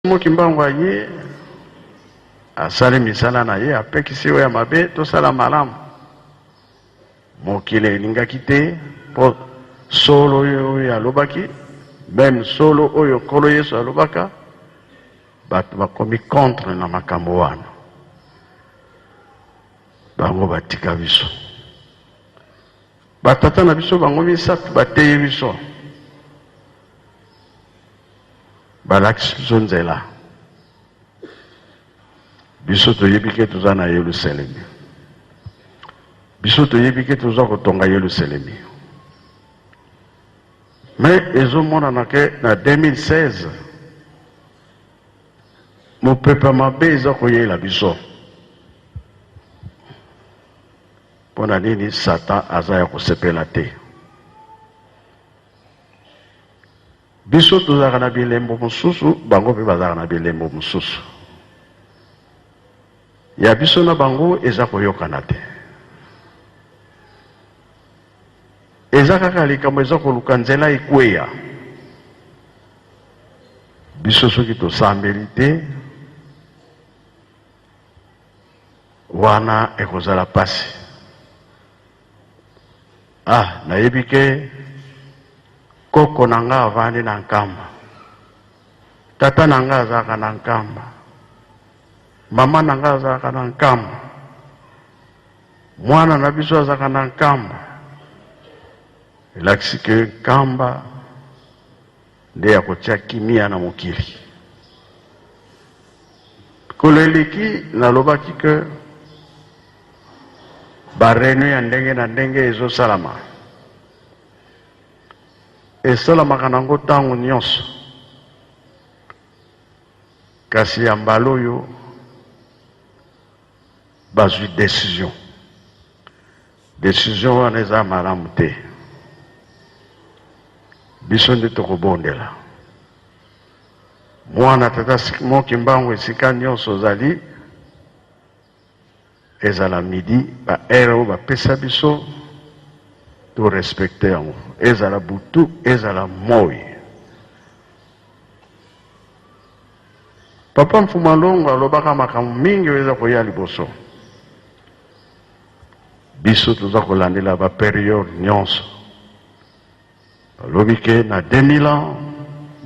Simon Kimbangu aye asali misala na ye, apekisi oyo ya mabe, tosala malamu. Mokili elingaki te mpo solo oyo alobaki, meme solo oyo Nkolo Yesu alobaka, bato bakomi contre na makambo wana, bango batika biso. Batata na biso bango misato bateyi biso, balakisi biso nzela. Biso toyebi ke toza na Yelusalemi, biso toyebi ke toza kotonga Yelusalemi, mais ezomonana ke na 2016 mopepe mabe eza koyela biso. Mpo na nini Satan aza ya kosepela te? Biso tozalaka na bilembo mosusu, bango mpe bazalaka na bilembo mosusu. Ya biso na bango eza koyokana te. Eza kaka likambo eza koluka nzela ekweya. Biso soki tosambeli te, Wana ekozala pasi. Ah, nayebi ke koko na nga avandi na Nkamba. Tata na nga azalaka na Nkamba. Mama na nga azalaka na Nkamba. Mwana na biso azalaka na Nkamba. Elakisi ke Nkamba nde ya kotia kimia na mokili. Mikolo eleki nalobaki que ba reunion ya ndenge na ndenge ezosalama, esalamaka nango ntango nyonso, kasi ya mbala oyo bazwi decision. Decision wana eza malamu te, biso nde tokobondela. Mwana tata Simon Kimbangu esika nyonso ozali, ezala midi ba heure oyo bapesa biso to respecte yango, ezala butu ezala moi. Papa Mfuma Longo alobaka makambo mingi oyo eza koya liboso. Biso toza kolandela ba periode nyonso. Balobi ke na 2000 ans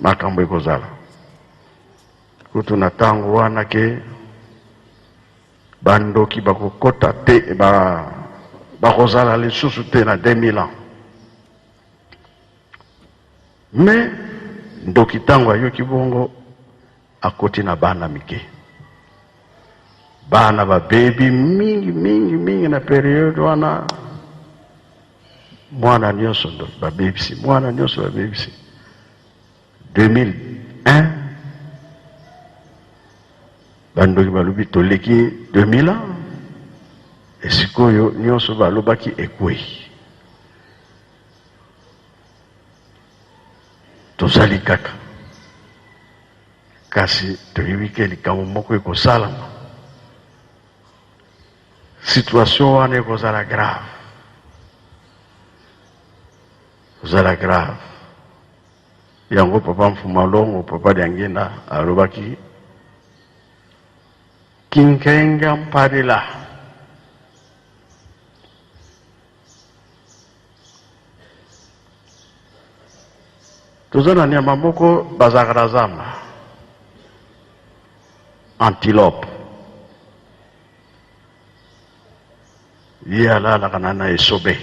makambo ekozala. Kutu na tango wana ke bandoki bakokota te, ba bakozala lisusu te na 2000 ans. Mais ndoki tango ayoki bongo akoti na bana mike. Bana babebi mingi mingi mingi na periode wana. Mwana nyonso ndoki babebisi, mwana nyonso babebisi. 2001 bandoki balobi toleki 2000 ans, esikoyo nyonso balobaki ekwei. Tozali kaka, kasi toyebi ke likambo moko ekosalama. Situation wana ekozala grave, kozala grave. Yango papa Mfuma Longo, papa Diangienda alobaki Kinkenga Mpadila. Toza na nyama moko bazalaka na zamba, antilope. Ye alalaka na na esobe.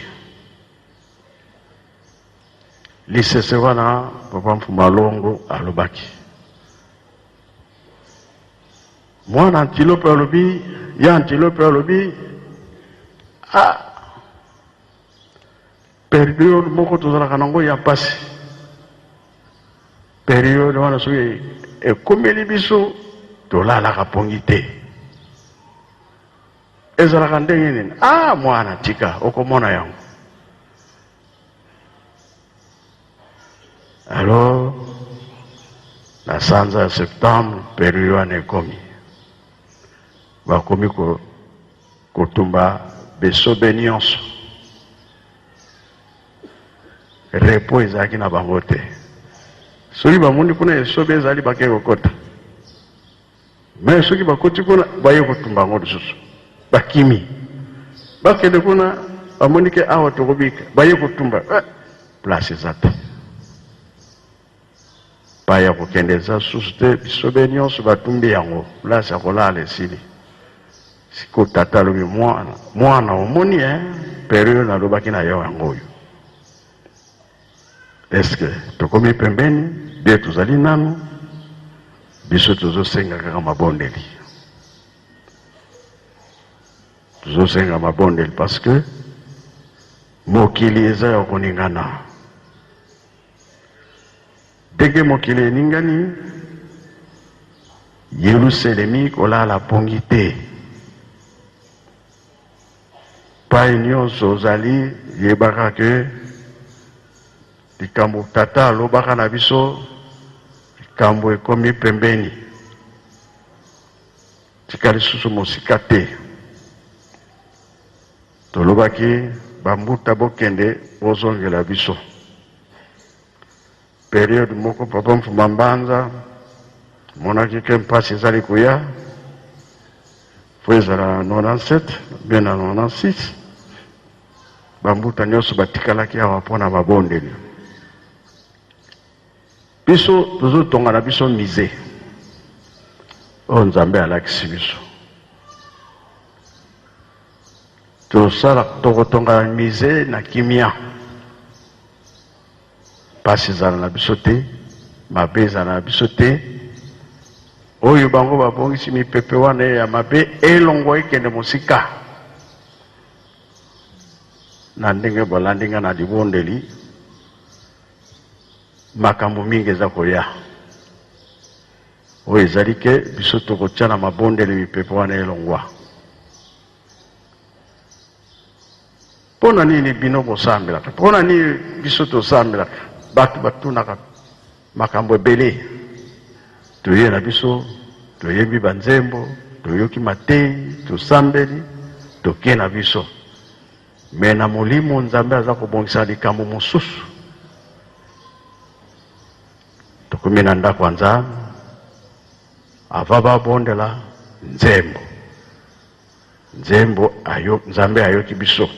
Lisese wana papa Mfuma Longo alobaki. Mwana antilope alobi, ya antilope alobi, ah, periode moko tozalaka nango ya mpasi. Periode wana soki ekomeli biso tolalaka pongi te. Ezalaka ndenge nini? Ah, mwana tika, okomona yango. Alors na sanza ya septembre periode wana ekomi, bakomi kotumba besobe nyonso. Repos ezalaki na bango te. Soki bamoni kuna esobe ezali, bakei kokota. Mais soki bakoti kuna baye kotumba yango lisusu, bakimi bakende kuna, bamoni ke awa tokobika, baye kotumba eh, place eza te, baya kokende eza susu te, bisobe nyonso batumbi yango, place ya kolala esili. Sikoyo tata alobi mwana, mwana omoni eh, periode nalobaki na yo yango oyo. Est-ce que tokomi pembeni bie tozali nanu? Biso tozosenga kaka mabondeli, tozosenga mabondeli parce que mokili eza ya koningana. Ndenge mokili eningani, Yelusalemi kolala pongi te. Pai nionso ozali yebaka que likambo tata alobaka na biso likambo ekomi pembeni tika lisusu mosika te tolobaki ba mbuta bokende bozongela biso Periode moko papa Mfuma Mbanza amonaki ke mpasi ezali koya fo ezala na 97 bien na 96 bambuta nyonso batikalaki awa mpo na mabondeli. Biso tozotonga na biso musée oyo Nzambe alakisi biso tosala tokotonga musée na kimia. Pasi ezala na biso te, mabe ezala na biso te. Oyo bango babongisi mipepe wana ya mabe elongwa ekende mosika. Na ndenge bolandi nga na libondeli, makambo mingi eza koya. Oyo ezali ke biso tokotia na mabondeli mipepe wana elongwa. Mpo na nini bino bosambelaka? Mpo na nini biso tosambelaka? Bato batunaka makambo ebele. Toye na biso, toyembi banzembo, toyoki mateyi, tosambeli, toke na biso. Me na molimo Nzambe aza kobongisa likambo mosusu. Tokomi na ndako ya Nzambe, ava babondela nzembo. Nzembo ayo Nzambe ayoki biso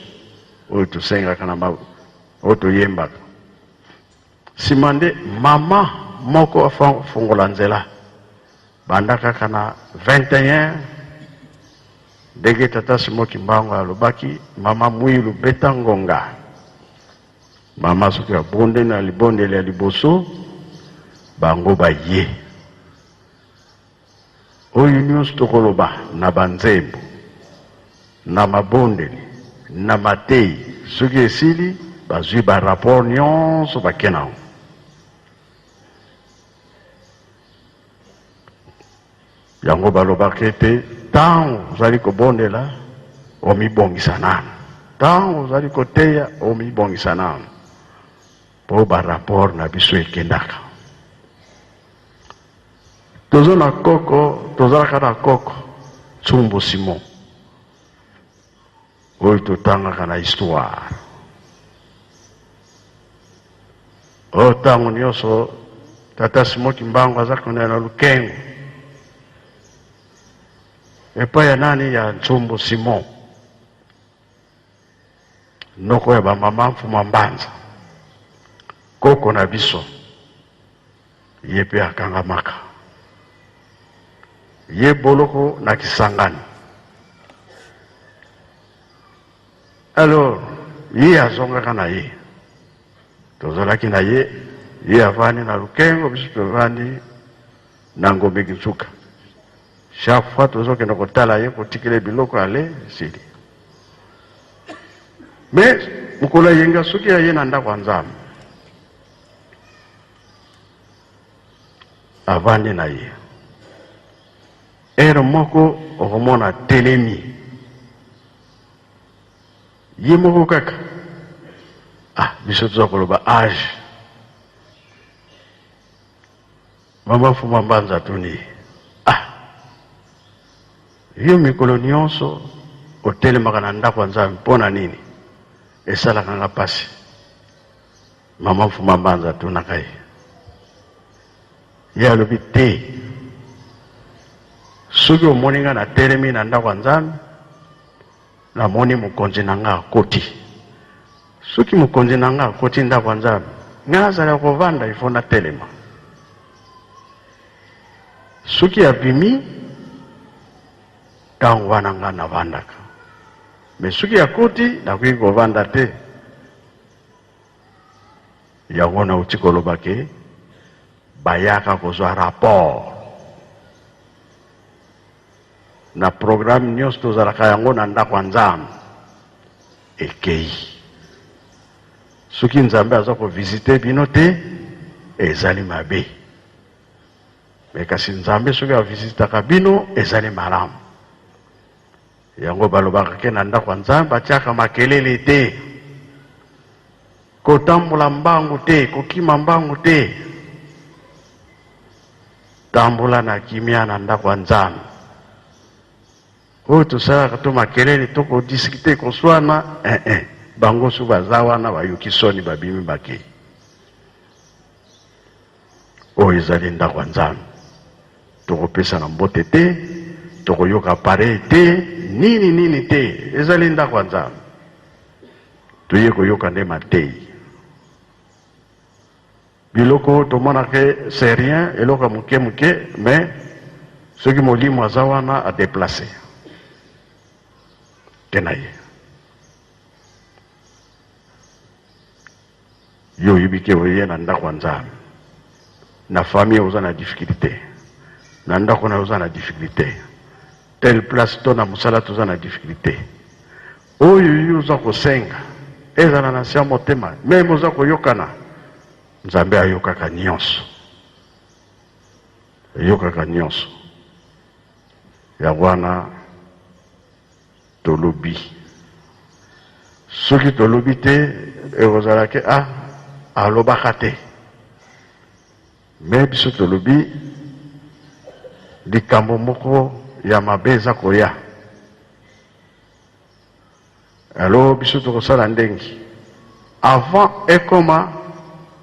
oyo tosengaka na oyo toyembaka. Sima nde mama moko afongola nzela banda kaka na 21 ndenge tata Simon Kimbangu alobaki mama Mwilu beta ngonga. Mama soki abonde na libondeli ya liboso bango baye. Oyo nionso tokoloba na ba nzembo, na mabondeli, na mateyi, soki esili bazui ba rapport nionso bake na yango. Yango balobaka ete tango ozali kobondela omibongisa nanu, tango ozali koteya omibongisa nanu, po ba rapport na biso ekendaka. Tozo na koko, tozalaka na koko Tsumbu Simon oyo totangaka na histoire. Oyo ntango nyonso tata Simon Kimbangu aza kende na Lukengo epai ya nani ya Ntsumbu Simon, noko ya bamama Mfuma Mbanza, koko na biso. Ye pe akangamaka. Ye boloko na Kisangani. Alors ye azongaka na ye. Tozalaki na ye, ye avandi na Lukengo, biso tovandi na Ngombe Kinsuka. Chaque fois tozokende kotala ye, kotikela ye biloko, ale esili. Mais mokolo ya yenga soki aye na ndako ya Nzambe, avandi na ye heure moko okomona atelemi ye moko kaka ah biso toza koloba age mama fuma mbanza atuni ye ah yo mikolo nyonso otelemaka na ndako ya nzambe mpo na nini esalaka nga mpasi Maman Fuma Mbanza atunaka ye, ye alobi te, Soki omoni nga natelemi na ndako ya Nzambe, namoni mokonzi na nga akoti. Soki mokonzi na nga akoti ndako ya Nzambe, nga nazala kovanda, il faut natelema. Soki abimi, ntango wana nga navandaka. Mais soki akoti, nakoki kovanda te. Yango nauti koloba ke bayaka kozwa rapport na programme nyonso tozalaka yango na ndako ya Nzambe ekei. Soki Nzambe aza kovisite bino te, ezali mabe. Me kasi Nzambe soki avisitaka bino, ezali malamu. Yango balobaka ke na ndako ya Nzambe atiaka makelele te, kotambola mbangu te, kokima mbangu te. Tambola na kimia na ndako ya Nzambe. Oyo tosalaka to makelele to kodiskute koswana, eh eh, bango su baza wana bayoki soni babimi bakei. Oyo ezali ndako ya Nzambe. Tokopesana mbote te, tokoyoka appareil te, nini nini te. Ezali ndako ya Nzambe. Toye koyoka nde mateyi. Biloko tomonaka c'est rien, eloko ya moke moke, mais soki molimo aza wana a déplacer ke na ye. Yo oyebi ke oye na ndako ya Nzambe, na famille oza na difficulté, na ndako na yo oza na difficulté, telle place to na mosala toza na difficulté. Oyo yo oza kosenga ezala na se ya motema, meme oza koyokana, Nzambe ayokaka nyonso, ayokaka nyonso. Yango wana tolobi, soki tolobi te ekozala ke ah alobaka te. Me biso tolobi likambo moko ya mabe eza koya. Alors biso tokosala ndenge avant ekoma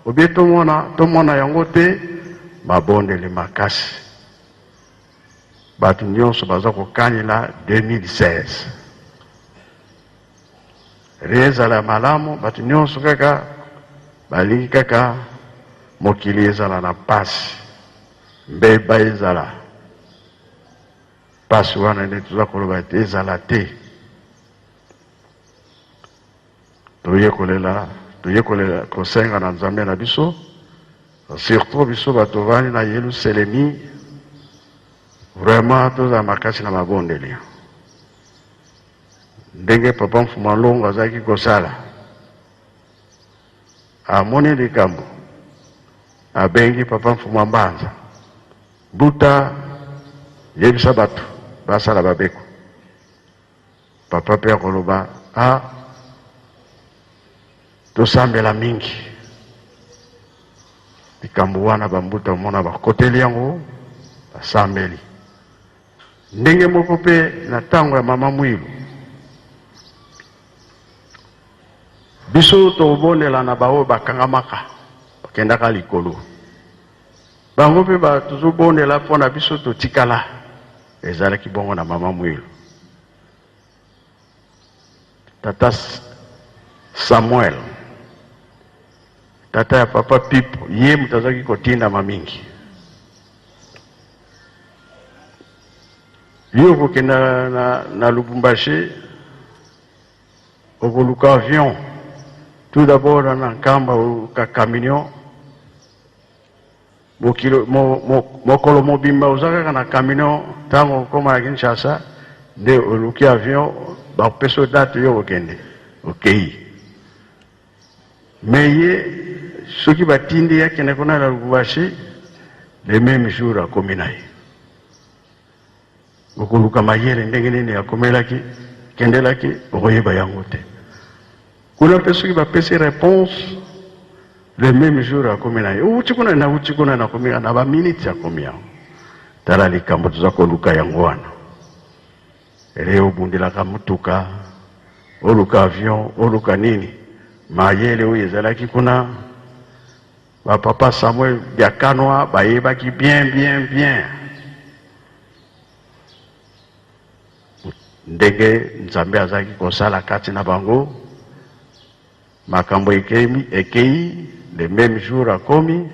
obie tomona tomona yango te, mabondeli makasi. Bato nyonso baza kokanela 2016 re ezala malamu, bato nyonso kaka balingi kaka mokili ezala na pasi, mbeba ezala pasi wana nde toza koloba ete ezala te. Toyekolela, toyekolela kosenga na Nzambe na biso, surtout biso bato vandi na Yelusalemi, vraiment tozala makasi na mabondeli. Ndenge Papa Mfuma Longo azalaki kosala, amoni likambo, abengi Papa Mfuma Mbanza, Buta, yebisa bato basala babeko. Papa pe akoloba ah tosambela mingi likambo wana, bambuta omona bakoteli yango basambeli. Ndenge moko pe na tango ya mama Mwilu, biso tobondela na baoyo bakangamaka bakendaka likolo, bango pe tozobondela mpo na biso totikala. Ezalaki bongo na mama Mwilu. Tata Samuel, tata ya papa Pipo, ye moto azalaki kotindama mingi. Yo okokenda na Lubumbashi, okoluka avion tout d'abord na Nkamba, oluka camion Mokilo, mo, mo, mokolo mobimba oza kaka na camion, ntango okoma na Kinshasa nde oluki avion, bakopesa yo date yo okende, okei. Mais ye soki batindi ye akende kuna na Lubumbashi, le même jour akomi na ye. Okoluka mayele ndenge nini akomelaki, kendelaki, okoyeba yango te. Kuna mpe soki bapesi réponse le même jour akomi na ye, outi kuna, nauti kuna, nakomi na ba minutes akomi yango. Tala likambo toza koluka yango wana. Ele obundelaka mutuka, oluka avion, oluka nini, mayele oyo ezalaki kuna. Ba papa Samuel Diakanwa bayebaki bien bien bien. Ndenge Nzambe azalaki kosala kati na bango, makambo ekei, ekei le meme jour akomi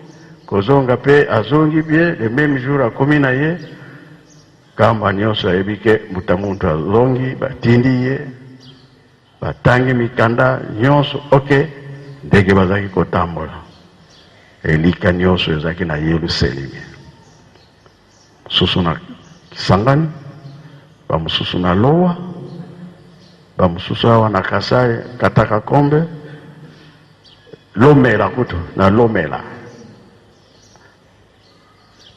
kozonga pe azongi bien le meme jour akomi na ye Nkamba nyonso ayebi ke mbuta muntu azongi, batindi ye, batangi mikanda nyonso ok, ndenge bazalaki kotambola elika nyonso ezalaki na Yelusalemi, mosusu na Kisangani, ba mosusu na Lowa, ba mosusu awa na Kasai, Kataka Kombe, Lomela kutu na Lomela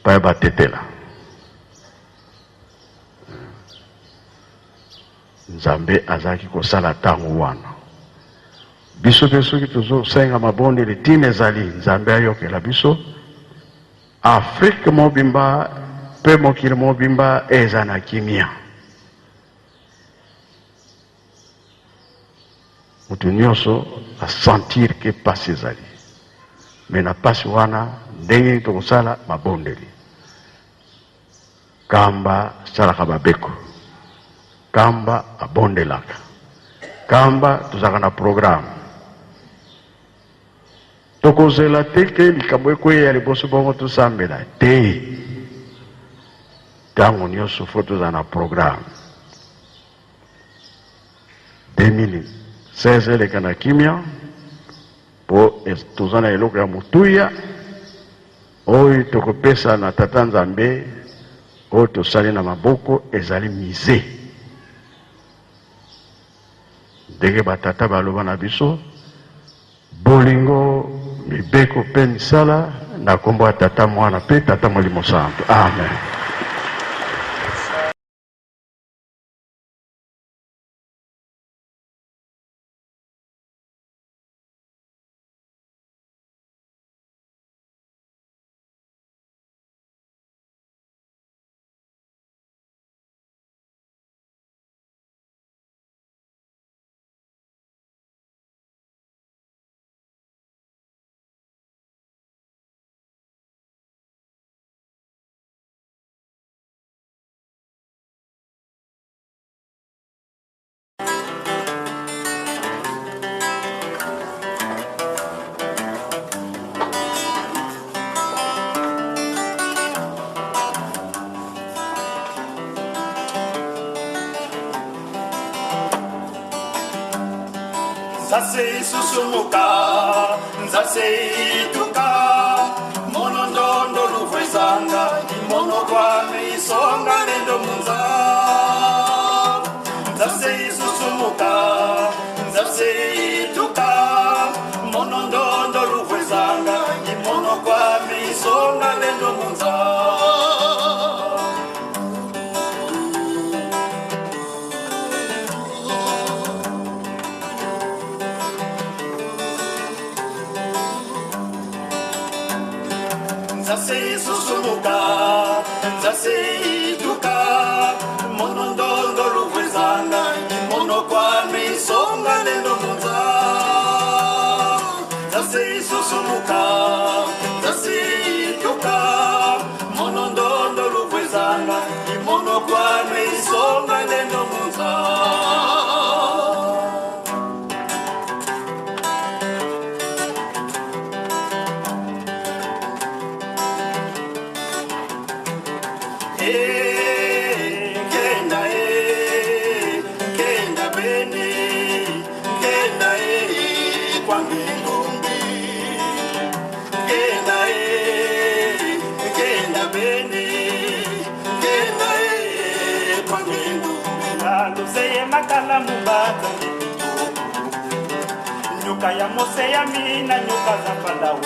baya batetela. Nzambe azalaki kosala ntango wana. Biso mpe soki tozosenga mabondeli, ntina ezali Nzambe ayokela biso. Afrique mobimba mpe mokili mobimba eza na kimia. Moto nyonso a sentir que pasi ezali, mais na pasi wana ndenge nini tokosala mabondeli? Kamba asalaka babeko, Kamba abondelaka, Kamba tozalaka na programme. Tokozela te ke likambo ekweya liboso bongo tosambela te. Ntango nyonso fo tozala na programme. 2016 eleka na kimia po toza na eloko ya motuya oyo tokopesa na Tata Nzambe oyo tosali na maboko ezali musee. Ndenge ba tata baloba na biso, bolingo, mibeko pe misala, na kombo ya Tata, Mwana pe Tata Molimo Santu. Amen. Nzase isusumuka, nzase ituka, mono ndondo luvwezanga, imono kwame isonga lendo munza. Nzase isusumuka, nzase ituka, mono ndondo luvwezanga, imono kwame isonga lendo munza. Nzase isusumuka, nzase ituka, mono ndondo luvwezanga, imono kwame isonga lendo munza. Nzase isusumuka, nzase ituka, mono ndondo luvwezanga, imono kwame isonga lendo munza. Nyoka ya mose ya mina nyoka za Farao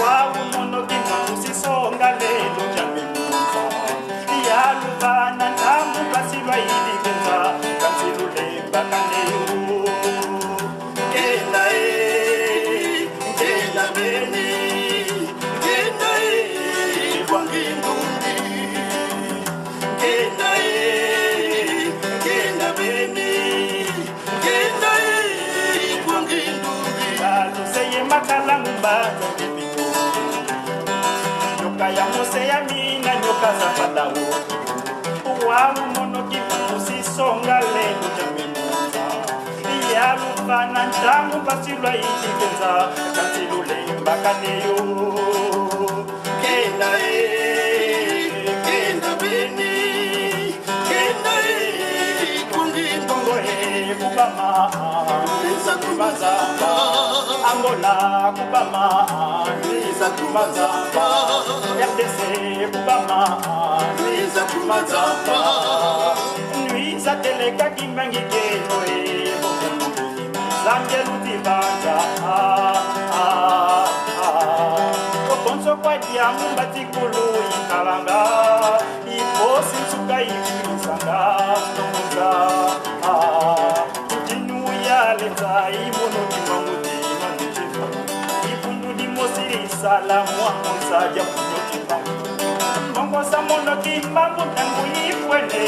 wawu mono kinga musisonga lelo jamimuza yaluvana ntambu basilwa ilikenza kansilulemba kaneyo. Kenda e, kenda beni, kenda e, kwangindumbi. Kenda e, kenda beni, kenda e, kwangindumbi. Aluseye makala mumbaza ndipito nyoka ya mose ya mina nyoka za Farao wawu mono kinga musisonga lelo jamimunza yalufana ntangu pasilwa ilikenza kanti lulemba kaneyo Kenda e, kenda beni, kenda e, kungi Kongo e kubama Luiza kumazamba, Angola kubama Luiza kumazamba, RDC kubama Luiza kumazamba, Nuiza teleka kimbangi keno e Zambia lutivanja Okonso kwa diamu batikulu ikalanga Iposi nsuka ikuisanga Nongoza Tinu ya lenza imono kimanguti manuchifa Ikundu dimosiri sala mwa monsa dia punyo Mongosa mono kimbangu ntangu ifwene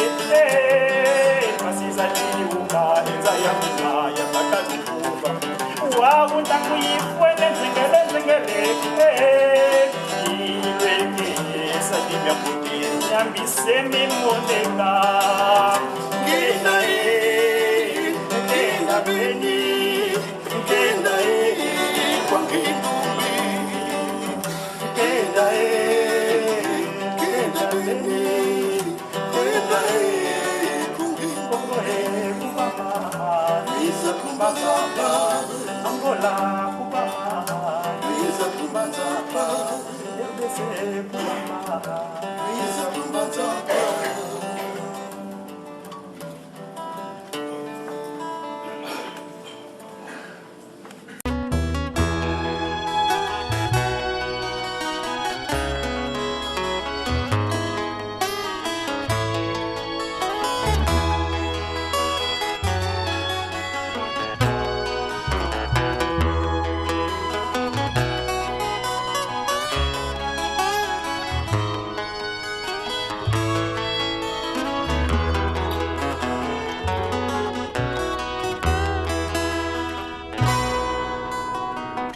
Masiza liunga enza ya mina ya bakalukuba Wawu ntangu ifwene nzengele nzengele Ilweke sadimya kuti nyambisemi moneka kenda e, kenda beni, kenda e, kwangi ndumbi, kenda e, kenda beni, kenda e, kungi Kongo e kubama Luiza kumazamba, Angola kubama Luiza kumazamba, RDC kubama Luiza kumazamba.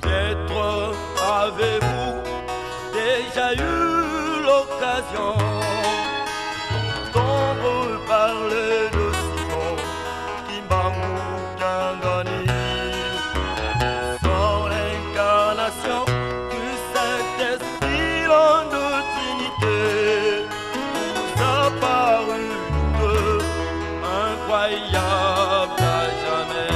Peut-être avez-vous déjà eu l'occasion d'entendre parler de Simon Kimbangu Kiangani. Son incarnation du Saint-Esprit en de Trinité nous a paru deux incroyable à jamais.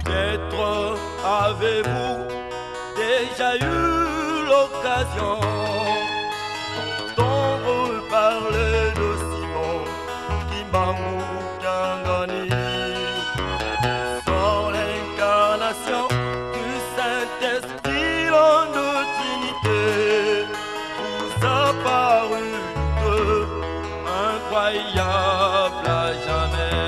Peut-être avez-vous déjà eu l'occasion d'entendre parler de Simon Kimbangu Kiangani. Son incarnation du Saint-Esprit en de Trinité vous a paru deux incroyable à jamais.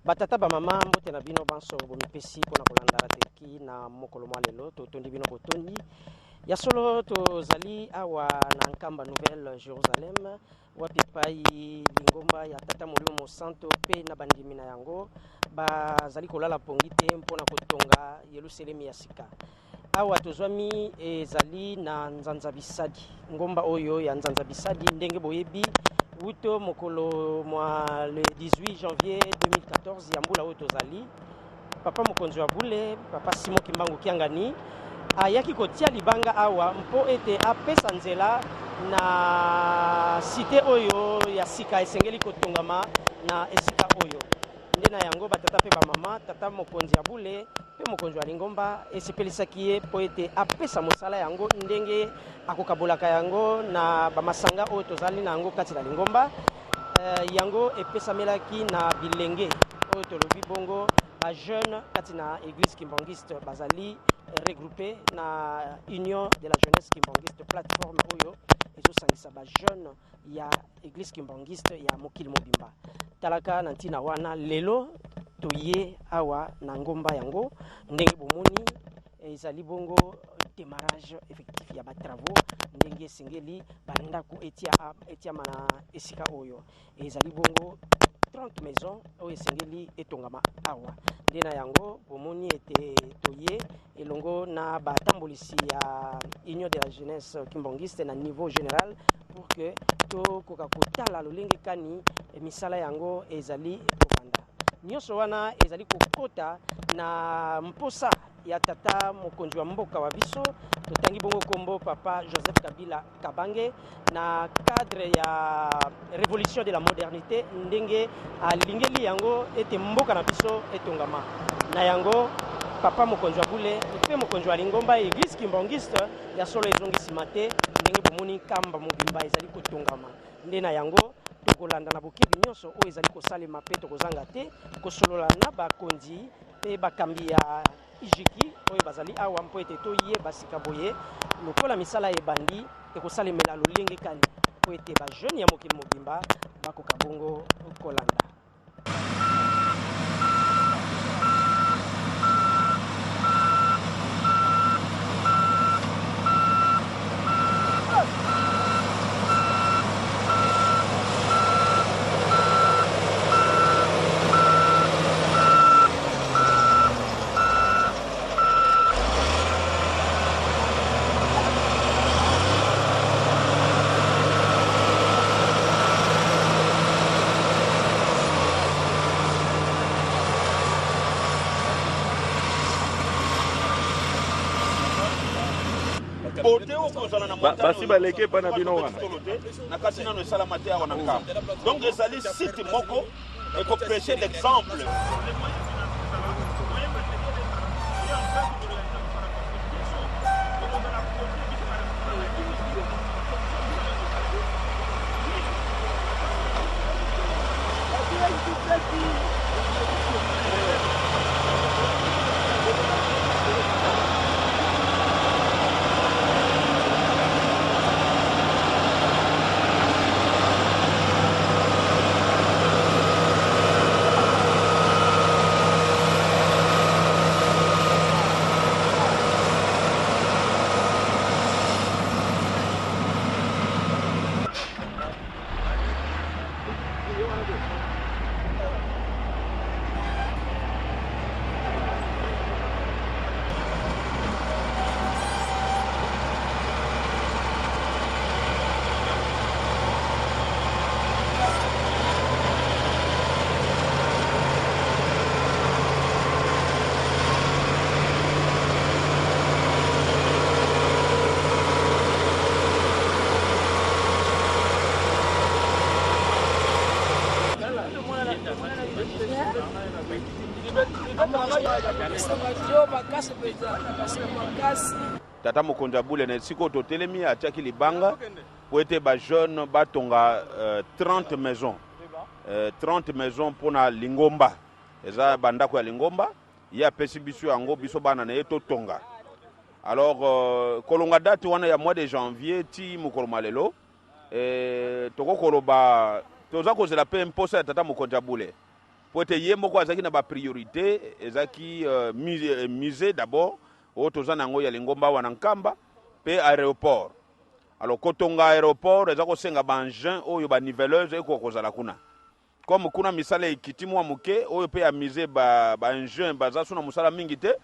Batata bamama, mbote na bino banso bomipesi mpo na kolanda Ratelki na mokolo mwa lelo. Totondi bino botondi ya solo. Tozali awa na Nkamba Nouvelle Jérusalem, wapi epai lingomba ya Tata Molimo Mosanto mpe na bandimi na yango bazali kolala pongi te mpo na kotonga Yelusalemi ya sika. Awa tozwami ezali na Nzanza Bisadi, ngomba oyo ya Nzanza Bisadi, ndenge boyebi wuto mokolo mwa le 18 janvier 2014 ya mbula oyo tozali, papa mokonzi wa bule, papa Simon Kimbangu Kiangani, ayaki kotia libanga awa mpo ete apesa nzela na site oyo ya sika esengeli kotongama na esika oyo. Nde na yango, batata mpe bamama, tata mokonzi ya bule mpe mokonzi wa lingomba esepelisaki ye mpo ete apesa mosala yango ndenge akokabolaka yango na bamasanga oyo tozali na yango kati na lingomba. Yango epesamelaki na bilenge oyo tolobi bongo ba jeune kati na église kimbanguiste, bazali regroupé na Union de la jeunesse kimbanguiste, plateforme oyo ezosangisa ba jeune ya église kimbanguiste ya mokili mobimba. Talaka na ntina wana lelo toye awa na ngomba yango, ndenge bomoni ezali bongo démarrage effectif ya batravaux, ndenge esengeli bandako etiama na esika oyo. Ezali bongo 30 maison oyo esengeli etongama awa. Nde na yango bomoni ete toye elongo na batambolisi ya Union de la jeunesse kimbanguiste na niveau général pour que tokoka kotala lolenge kani misala yango ezali kobanda. Nyonso wana ezali kokota na mposa ya tata mokonzi wa mboka wa biso, totangi bongo kombo papa Joseph Kabila Kabange, na cadre ya révolution de la modernité, ndenge alingeli yango ete mboka na biso etongama. Na yango papa mokonzi wa bule mpe mokonzi wa lingomba église kimbanguiste ya solo ezongi nsima te, ndenge bomoni Nkamba mobimba ezali kotongama. Nde na yango tokolanda na bokebi nyonso oyo ezali kosalema mpe tokozanga te kosolola na bakonzi mpe bakambi ya Ijiki oyo bazali awa mpo ete toyeba sika boye lokola misala ebandi ekosalemela lolenge kani mpo ete bajeune ya mokili mobimba bakoka bongo kolanda. Basi baleki epai na bino wana. Na kasi nano esalama te awa na Nkamba, donc ezali site moko ekoprêche l'exemple. Tata mokonzi ya bule na esika oyo totelemi atiaki libanga po ete bajeune batonga 30 maison, 30 maison mpona lingomba. Eza bandako ya lingomba, ye apesi biso yango, biso bana na ye totonga. Alors kolonga date wana ya mois de janvier ti mokolo ma lelo, tokokoloba Toza kozela mpe mposa ya tata mokonzi ya bule mpo ete ye moko azalaki na ba priorite ezalaki musee d'abord oyo toza na yango ya lingomba awa na Nkamba mpe aeroport. Alors kotonga aeroport eza kosenga ba engins oyo ba niveleuse ekoka kozala kuna. Comme kuna misala ekiti mua moke, oyo pe ya musee ba ba engins baza su na mosala mingi te,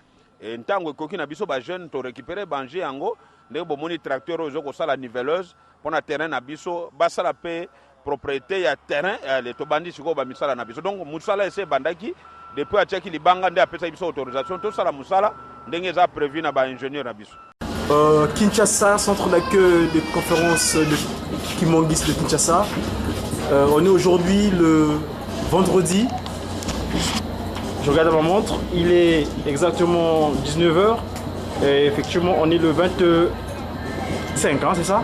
et ntango ekoki na biso ba jeunes to recuperer ba engins yango, ndenge bomoni tracteur oyo ezo kosala niveleuse pona terrain na biso, basala pe proprete ya terrain, allez tobandi sikoyo ba misala na biso. Donc mosala esi ebandaki depuis atiaki libanga nde apesaki biso autorisation tosala mosala ndenge eza prevu na ba ingenieurs na biso. Kinshasa, centre d'accueil de conférence de Kimbanguiste de Kinshasa. On est aujourd'hui le vendredi. Je regarde ma montre, il est exactement 19h. Et effectivement, on est le 25, hein, c'est ça?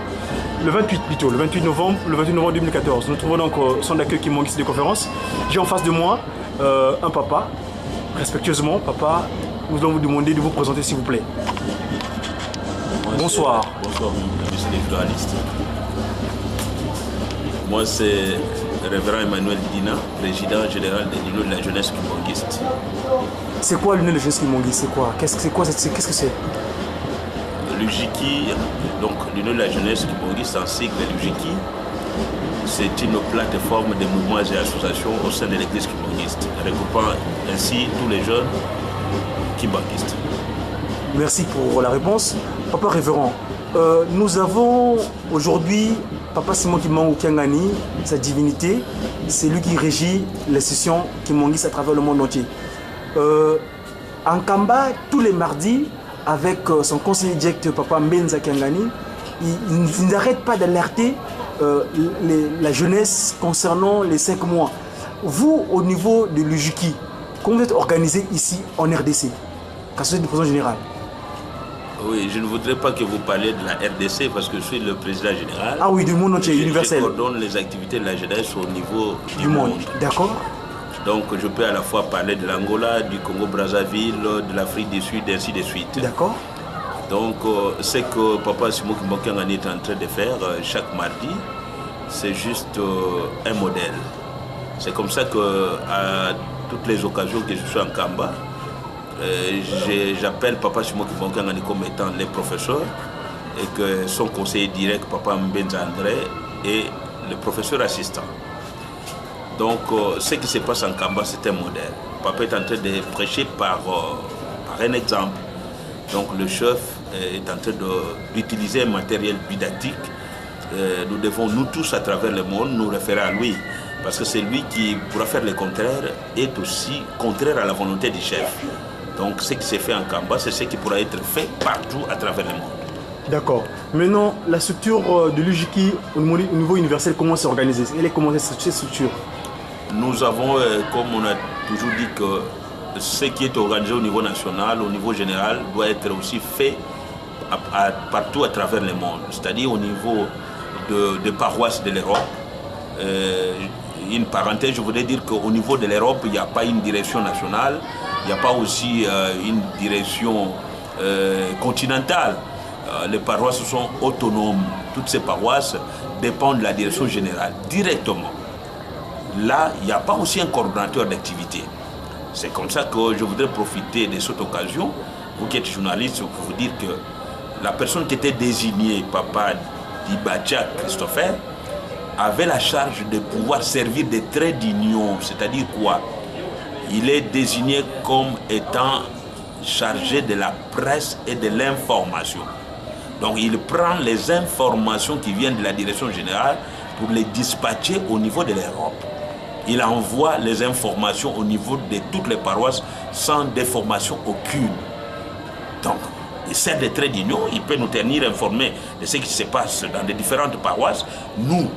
Le 28 plutôt, le 28 novembre, le 28 novembre 2014. Nous trouvons donc au centre d'accueil Kimbanguiste de conférence. J'ai en face de moi un papa. Respectueusement, papa, nous allons vous demander de vous présenter, s'il vous plaît. Moi, Bonsoir. Bonsoir, monsieur le journaliste. Moi, c'est Révérend Emmanuel Dina, président général de l'Union de la jeunesse kimbanguiste. C'est quoi l'Union de la jeunesse kimbanguiste? C'est quoi? Qu'est-ce que c'est quoi, c'est, qu'est-ce que c'est? L'UJKI, donc l'Union de la jeunesse kimbanguiste en sigle, l'UJKI, c'est une plateforme de mouvements et associations au sein de l'église kimbanguiste, regroupant ainsi tous les jeunes kimbanguistes. Merci pour la réponse. Papa Révérend, nous avons aujourd'hui Papa Simon Kimbangu Kiangani, sa divinité, c'est lui qui régit les sessions kimbanguistes à travers le monde entier. En Nkamba, tous les mardis, avec son conseiller direct, Papa Mbenza Kiangani, il n'arrête pas d'alerter la jeunesse concernant les 5 mois. Vous, au niveau de l'UJKI, comment vous êtes organisé ici en RDC, car vous êtes le président général? Oui, je ne voudrais pas que vous parliez de la RDC parce que je suis le président général. Ah oui, du monde entier, universel. Je coordonne les activités de la jeunesse au niveau du Du monde. monde. D'accord. Donc je peux à la fois parler de l'Angola, du Congo-Brazzaville, de l'Afrique du Sud, ainsi de suite. D'accord. Donc ce que Papa Simon Kimbangu Kiangani est en train de faire chaque mardi, c'est juste un modèle. C'est comme ça que à toutes les occasions que je suis en Nkamba, j'appelle Papa Simon Kimbangu Kiangani comme étant le professeur et que son conseiller direct, Papa Mbenza André, est le professeur assistant. Donc ce qui se passe en Nkamba, c'est un modèle. Papa est en train de prêcher par un exemple. Donc le chef est en train d'utiliser un matériel didactique. Nous devons, nous tous, à travers le monde, nous référer à lui. Parce que c'est lui qui pourra faire le contraire, est aussi contraire à la volonté du chef. Donc ce qui s'est fait en Nkamba, c'est ce qui pourra être fait partout à travers le monde. D'accord. Maintenant, la structure de l'UJKI au niveau universel, comment c'est organisé? Elle est comment cette structure? Nous avons, comme on a toujours dit, que ce qui est organisé au niveau national, au niveau général, doit être aussi fait partout à travers le monde. C'est-à-dire au niveau de paroisses de l'Europe. Une parenthèse, je voudrais dire qu'au niveau de l'Europe, il n'y a pas une direction nationale, il n'y a pas aussi une direction continentale. Les paroisses sont autonomes. Toutes ces paroisses dépendent de la direction générale, directement. Là, il n'y a pas aussi un coordonnateur d'activité. C'est comme ça que je voudrais profiter de cette occasion, vous qui êtes journaliste, pour vous dire que la personne qui était désignée, Papa Dibadja Christopher, avait la charge de pouvoir servir de trait d'union, c'est-à-dire quoi? Il est désigné comme étant chargé de la presse et de l'information. Donc il prend les informations qui viennent de la direction générale pour les dispatcher au niveau de l'Europe. Il envoie les informations au niveau de toutes les paroisses sans déformation aucune. Donc, il sert de trait d'union, il peut nous tenir informés de ce qui se passe dans les différentes paroisses. Nous,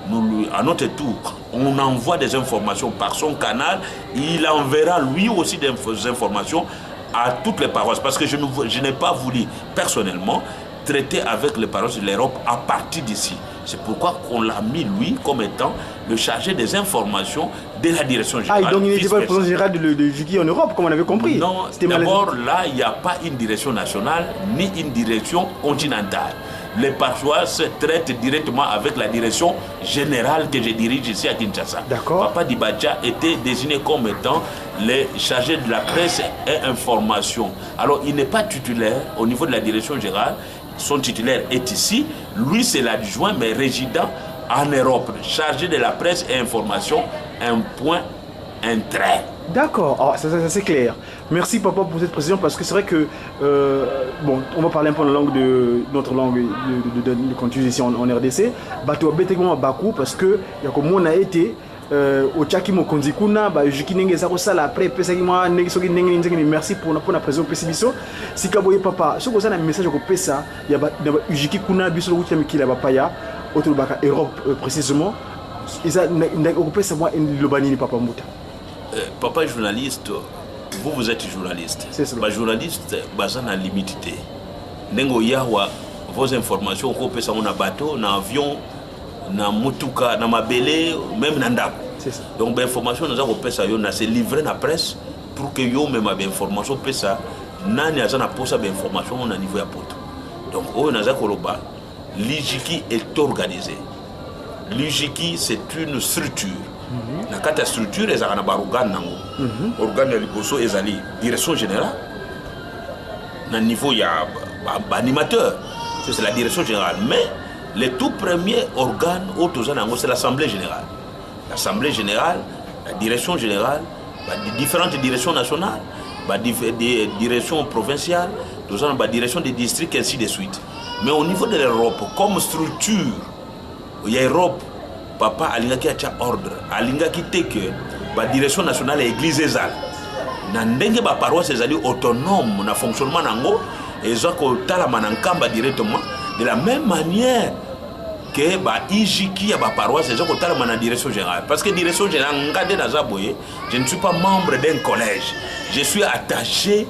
à notre tour, on envoie des informations par son canal. Il enverra lui aussi des informations à toutes les paroisses. Parce que je n'ai pas voulu, personnellement, traiter avec les paroisses de l'Europe à partir d'ici. C'est pourquoi qu'on l'a mis, lui, comme étant le chargé des informations de la direction générale. Ah, donc il n'était pas le président général de Juki en Europe, comme on avait compris. Non, d'abord, là, il n'y a pas une direction nationale ni une direction continentale. Les paroisses traitent directement avec la direction générale que je dirige ici à Kinshasa. D'accord. Papa Dibadja était désigné comme étant le chargé de la presse et information. Alors, il n'est pas titulaire au niveau de la direction générale. Son titulaire est ici. Lui, c'est l'adjoint, mais résident en Europe, chargé de la presse et information, un point, un trait. D'accord, ah, ça, ça, c'est clair. Merci papa pour cette précision parce que c'est vrai que, bon, on va parler un peu la langue de notre langue de, qu'on utilise ici en RDC. Bato à Bakou parce que y a comme on a été otiaki mokonzi kuna bajuki ndenge eza kosala après epesaki mwa ndenge soki ndenge nini ndenge nini. Merci mpona président opesi biso sika boye papa. Soki oza na message ya kopesa ya ba ujiki kuna biso lokuti ya mikili ya bapaya oyo tolobaka Europe, précisément eza okopesa mwa liloba nini, papa Mbuta? Papa journaliste, vous, vous êtes journaliste. C'est cela. Bajournaliste baza na limite te. Ndenge oyawa vos informations, okopesa yango na bateau, na avion, na mutuka, na mabele, même na ndako. C'est ça. Donc bainformation naza kopesa yo na se livre na presse pour que yo omema bainformation opesa nani aza na posa bainformation na niveau ya poto. Donc oyo naza koloba, l'UJKI est organisé. L'UJKI, c'est une structure. Na kati ya structure ezalaka na baorgane nango. Organe ya liboso ezali direction générale na niveau ya baanimateur, c'est la direction générale. Mais le tout premier organe oyo toza na yango, c'est l'assemblée générale. L'assemblée générale, la direction générale, différentes directions nationales, direction provinciale, toza na badirection des districts, ainsi de suite. Mais au niveau de l'Europe, comme structure ya Europe, papa alingaki atia ordre. Alingaki te ke badirection nationale ya église ezala na ndenge baparoisse ezali autonome na fonctionnement nango, eza kotalama na Nkamba directement, de la même manière ke ba UJKI ya baparoisse eza kotalama na direction générale. Parce que direction générale, nga nde naza boye, je ne suis pas membre d'un collège, je suis attaché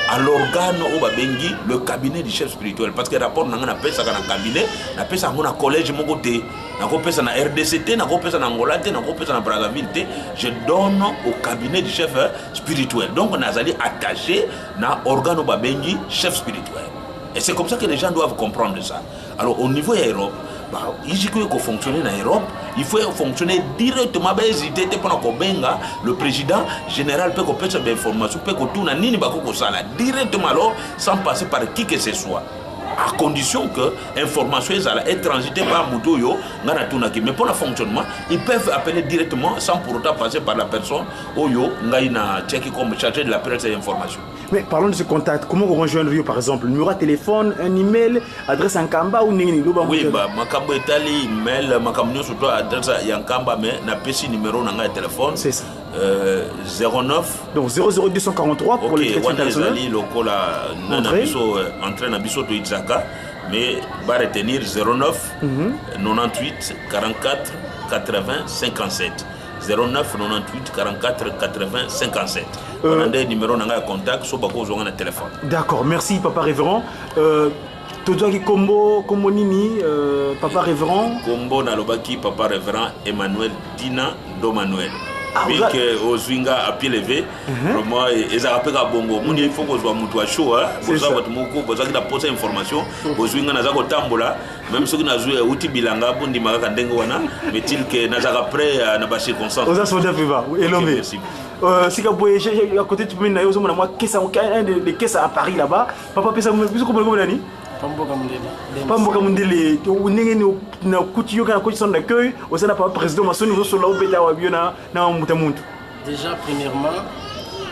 à l'organe oyo babengi le cabinet du chef spirituel, parce que rapport na nga napesaka na cabinet, napesa yango na collège moko te, nakopesa na RDC te, nakopesa na Angola te, nakopesa na Brazzaville te. Je donne au cabinet du chef spirituel. Donc nazali attaché na organe oyo babengi chef spirituel et c'est comme ça que les gens doivent comprendre ça. Alors, au niveau ya Europe, UJKI oyo ekofonctionne na Europe, il faut fonctionner directement. Bahésite te mpona kobenga le président général mpe kopesa bainformation mpe kotuna nini bakoki kosala directement, alors sans passer par qui que ce soit, à condition que information ezala etransité par moto oyo ngai natunaki. Mais mpona fonctionnement, ils peuvent appeler directement sans pour autant passer par la personne oyo ngai natiaki comme chargé de la presse et information. Mais parlons de ce contact. Comment on rejoindre yo, par exemple? Numéro de téléphone, un email, adresse en Nkamba ou nini? Oui, bah, makambo etali email, makambo nyonso to adresse ya Nkamba, mais napesi numéro na ngai ya téléphone. C'est ça. 09 Donc 00243 pour les chrétiens wana internationaux. Ezali lokola na na Entrée. biso, entrée na biso toyitaka, mais baretenir 09 98 44 80 57, 09 98 44 80 57. Wana nde numéro na ngai ya contact so bakozwanga na téléphone. D'accord, merci papa révérend. Tozwaki kombo, kombo nini, papa révérend? Kombo nalobaki papa révérend Emmanuel Dina Ndomanuel. Ah, Bien que ozwi nga à pied levé, vraiment ezalaka mpe ka bongo. Omoni, il faut kozwa moto ya chaud. C'est Bozwa ça. bato moko bozwaki na posa information, bozwi nga, naza kotambola, même soki nazwi euti bilanga, bondima kaka ndenge wana, mais til ke nazalaka prêt na bacirconstance. Oza soldat viva, elombe. Merci. Sika boye, à côté tu mets na moi caisse un de caisse à Paris là-bas. Papa pesa biso kombo, kombo nani? Pamboka Mundele. Pamboka Mundele, ndenge ni na kuti yo kana kuti son d'accueil, oza na papa président Masoni ozosola obeta wa bio na muta muntu. Déjà, premièrement,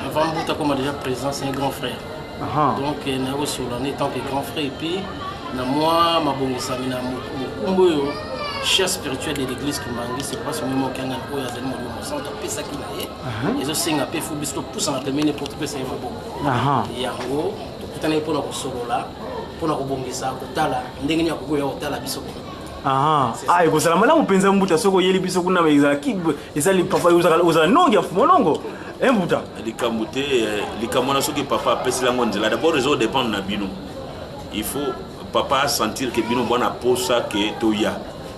avant Mbuta comme déjà président, c'est un grand frère. Donc, nakosola en tant que grand frère et puis na mwa mabongisami na mokumba oyo chef spirituel de l'église kimbanguiste, c'est pas seulement okanga oyo azali molimo mosantu apesaki na ye, ezosenga mpe fu biso topusana pembeni mpo topesa ye maboko. Yango tokutanaki mpona kosolola, mpona kobongisa, kotala ndenge nini akoki koya kotala biso kuna. Aha. Ah, ekozala malamu mpenza mbuta soki oyeli biso kuna, ezalaki ezali papa ozala nongi ya molongo. Eh mbuta. Likambo te, likambo wana soki papa apeseli yango nzela, d'abord ezodépendre na bino. Il faut Papa asentir ke bino bwana posa ke toya.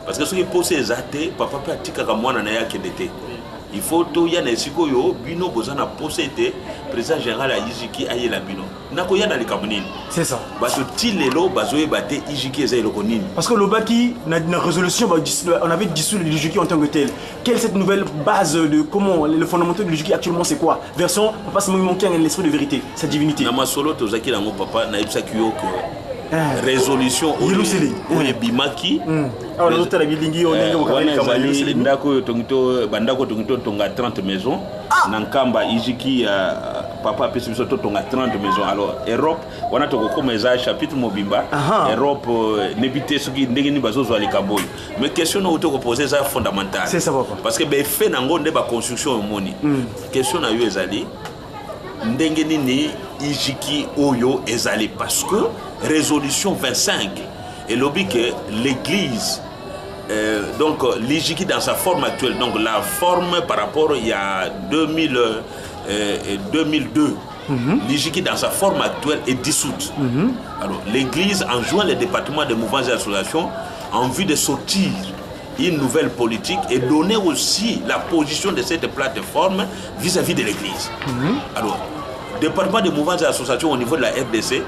Parce que soki posa eza te, papa mpe atikaka mwana na ye akende te. Il faut toya na esika oyo bino boza na posa ete président général ya IJK ayela bino. Nakoya na likambo nini? C'est ça. Bato ti lelo bazoyeba te IJK eza eloko nini. Parce que lobaki na, na résolution on avait dissous l'IJK en tant que tel. Quelle est cette nouvelle base de comment le fondamental de l'IJK actuellement, c'est quoi? Version papa Simon Kiangani, l'esprit de vérité, sa divinité. Na masolo tozaki nango papa, nayebisaki yo que résolution oyo ebimaki wana ezali ndako oyo tongi to bandako tongi totonga 30 maison na Nkamba. IJK papa apesi biso totonga 30 maison. Alors Europe wana tokokoma, eza chapitre mobimba. Europe nebi te soki ndenge nini bazozwa likambo oyo, mais question na oyo tokopose eza fondamentale. C'est ça, papa. Parce que baeffet nango nde baconstruction omoni. Question na yo ezali ndenge nini IJK oyo ezali, parce que résolution 25 elobi que l'église, donc l'IJK dans sa forme actuelle, donc la forme par rapport il y a 2000, 2002, l'IJK dans sa forme actuelle est dissoute. Alors l'église enjoint les départements de mouvements et associations en vue de sortir une nouvelle politique et donner aussi la position de cette plateforme vis-à-vis de l'église. Alors, département de mouvements et associations au niveau de la RDC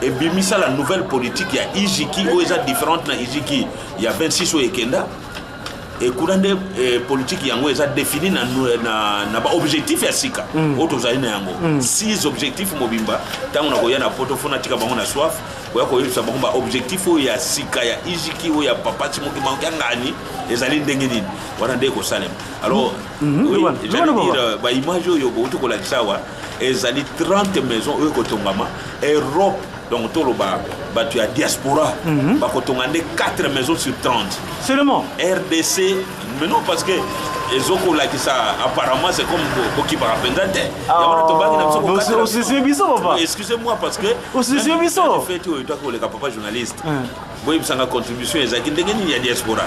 ebimisa la nouvelle politique ya IJK oyo eza différente na IJK ya 26 oyo ekenda. Ekuna nde politique yango eza défini na baobjectif ya sika oyo tozali na yango, six objectif mobimba. Ntango nakoya na poto, fo natika bango na soif koya koyebisa bango baobjectif oyo ya sika ya IJK oyo ya papa Simon Kimbangu Kiangani ezali ndenge nini. Wana nde ekosalema. Alors oui, j'allais dire, baimage oyo bouti kolakisa awa ezali 30 maison oyo ekotongama Europe. Donc toloba bato ya diaspora bakotonga nde 4 maisons sur 30. Seulement? RDC. Mais non, parce que ezokolakisa apparemment c'est comme kokipaka mpenza te. Yango wana tobangi na biso. Osisi biso, papa. Excusez-moi, parce que Osisi biso. Fête oyo toaki koleka, papa journaliste, boyebisanga contribution ezalaki ndenge nini ya diaspora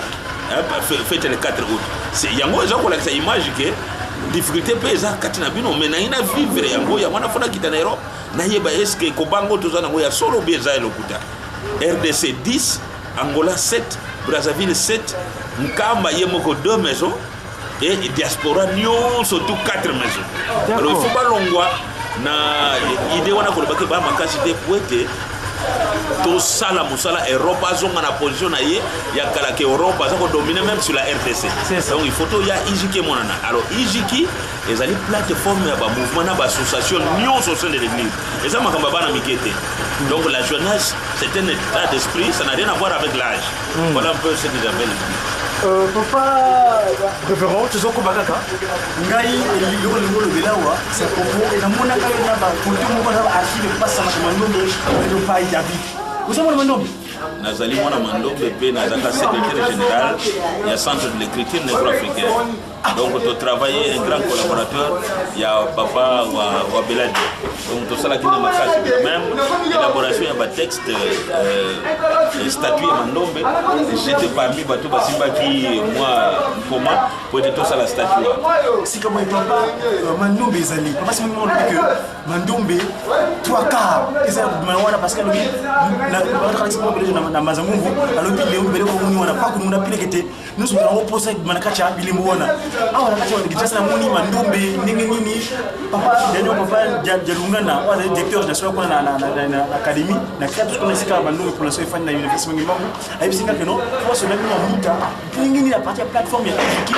fête le 4 août. Yango eza kolakisa image ke difficulté mpe eza kati na bino, mais nangi na vivre yango. Yango wana fo nakita na Europe, nayeba est-ce kobango toza nango ya solo bi eza lokuta. RDC 10, Angola 7, Brazzaville 7, Nkamba ye moko 2 maisons et diaspora nyonso tout 4 maisons. Alors il faut balongwa na idée wana kolobaki ba makasi te po ete tosala mosala. Europe azonga na position na ye ya kala ke Europe aza kodomine même sur la RDC. Donc il faut toya IJK emonana. Alors IJK ezali plateforme ya bamouvement na baassociation nyonso au sein de l'église. Eza makambo ya bana mike te. Donc la jeunesse, c'est un état d'esprit, ça n'a rien à voir avec l'âge. Voilà un peu ce que j'avais le Papa révérend, tozokoba kaka. Ngai eloko lingo olobela awa, c'est à propos namonaka yo na bafoto moko na baarchive epasamaka Mandombe elopai David. Oza mwana Mandombe? Nazali mwana Mandombe mpe nazalaka secrétaire général ya Centre de l'écriture négro-africaine. Donc totravaille, un grand collaborateur ya papa wa Beladi. Donc tosalaki na makasi, même élaboration ya batexte, statut ya Mandombe, j'étais parmi bato basimbaki mwa nkoma po ete tosala statut wana. Sika boye, papa, Mandombe ezali, papa Simon olobi ke Mandombe trois quarts eza ya kobima wana, parce que alobi na Mazangungu, alobi leo beleko moni wana pakununda pileke te nyonso yango mposa ebima na kati ya bilembo wana. Awa na kati ya Kinshasa namoni Mandombe ndenge nini, papa Daniel, papa Jalungana oyo azali directeur national kuna na académie na kati kuna esika Mandombe population efandi na université Mbangu, ayebisi nga keno force na bino mamuta ndenge nini à partir ya plateforme ya IJK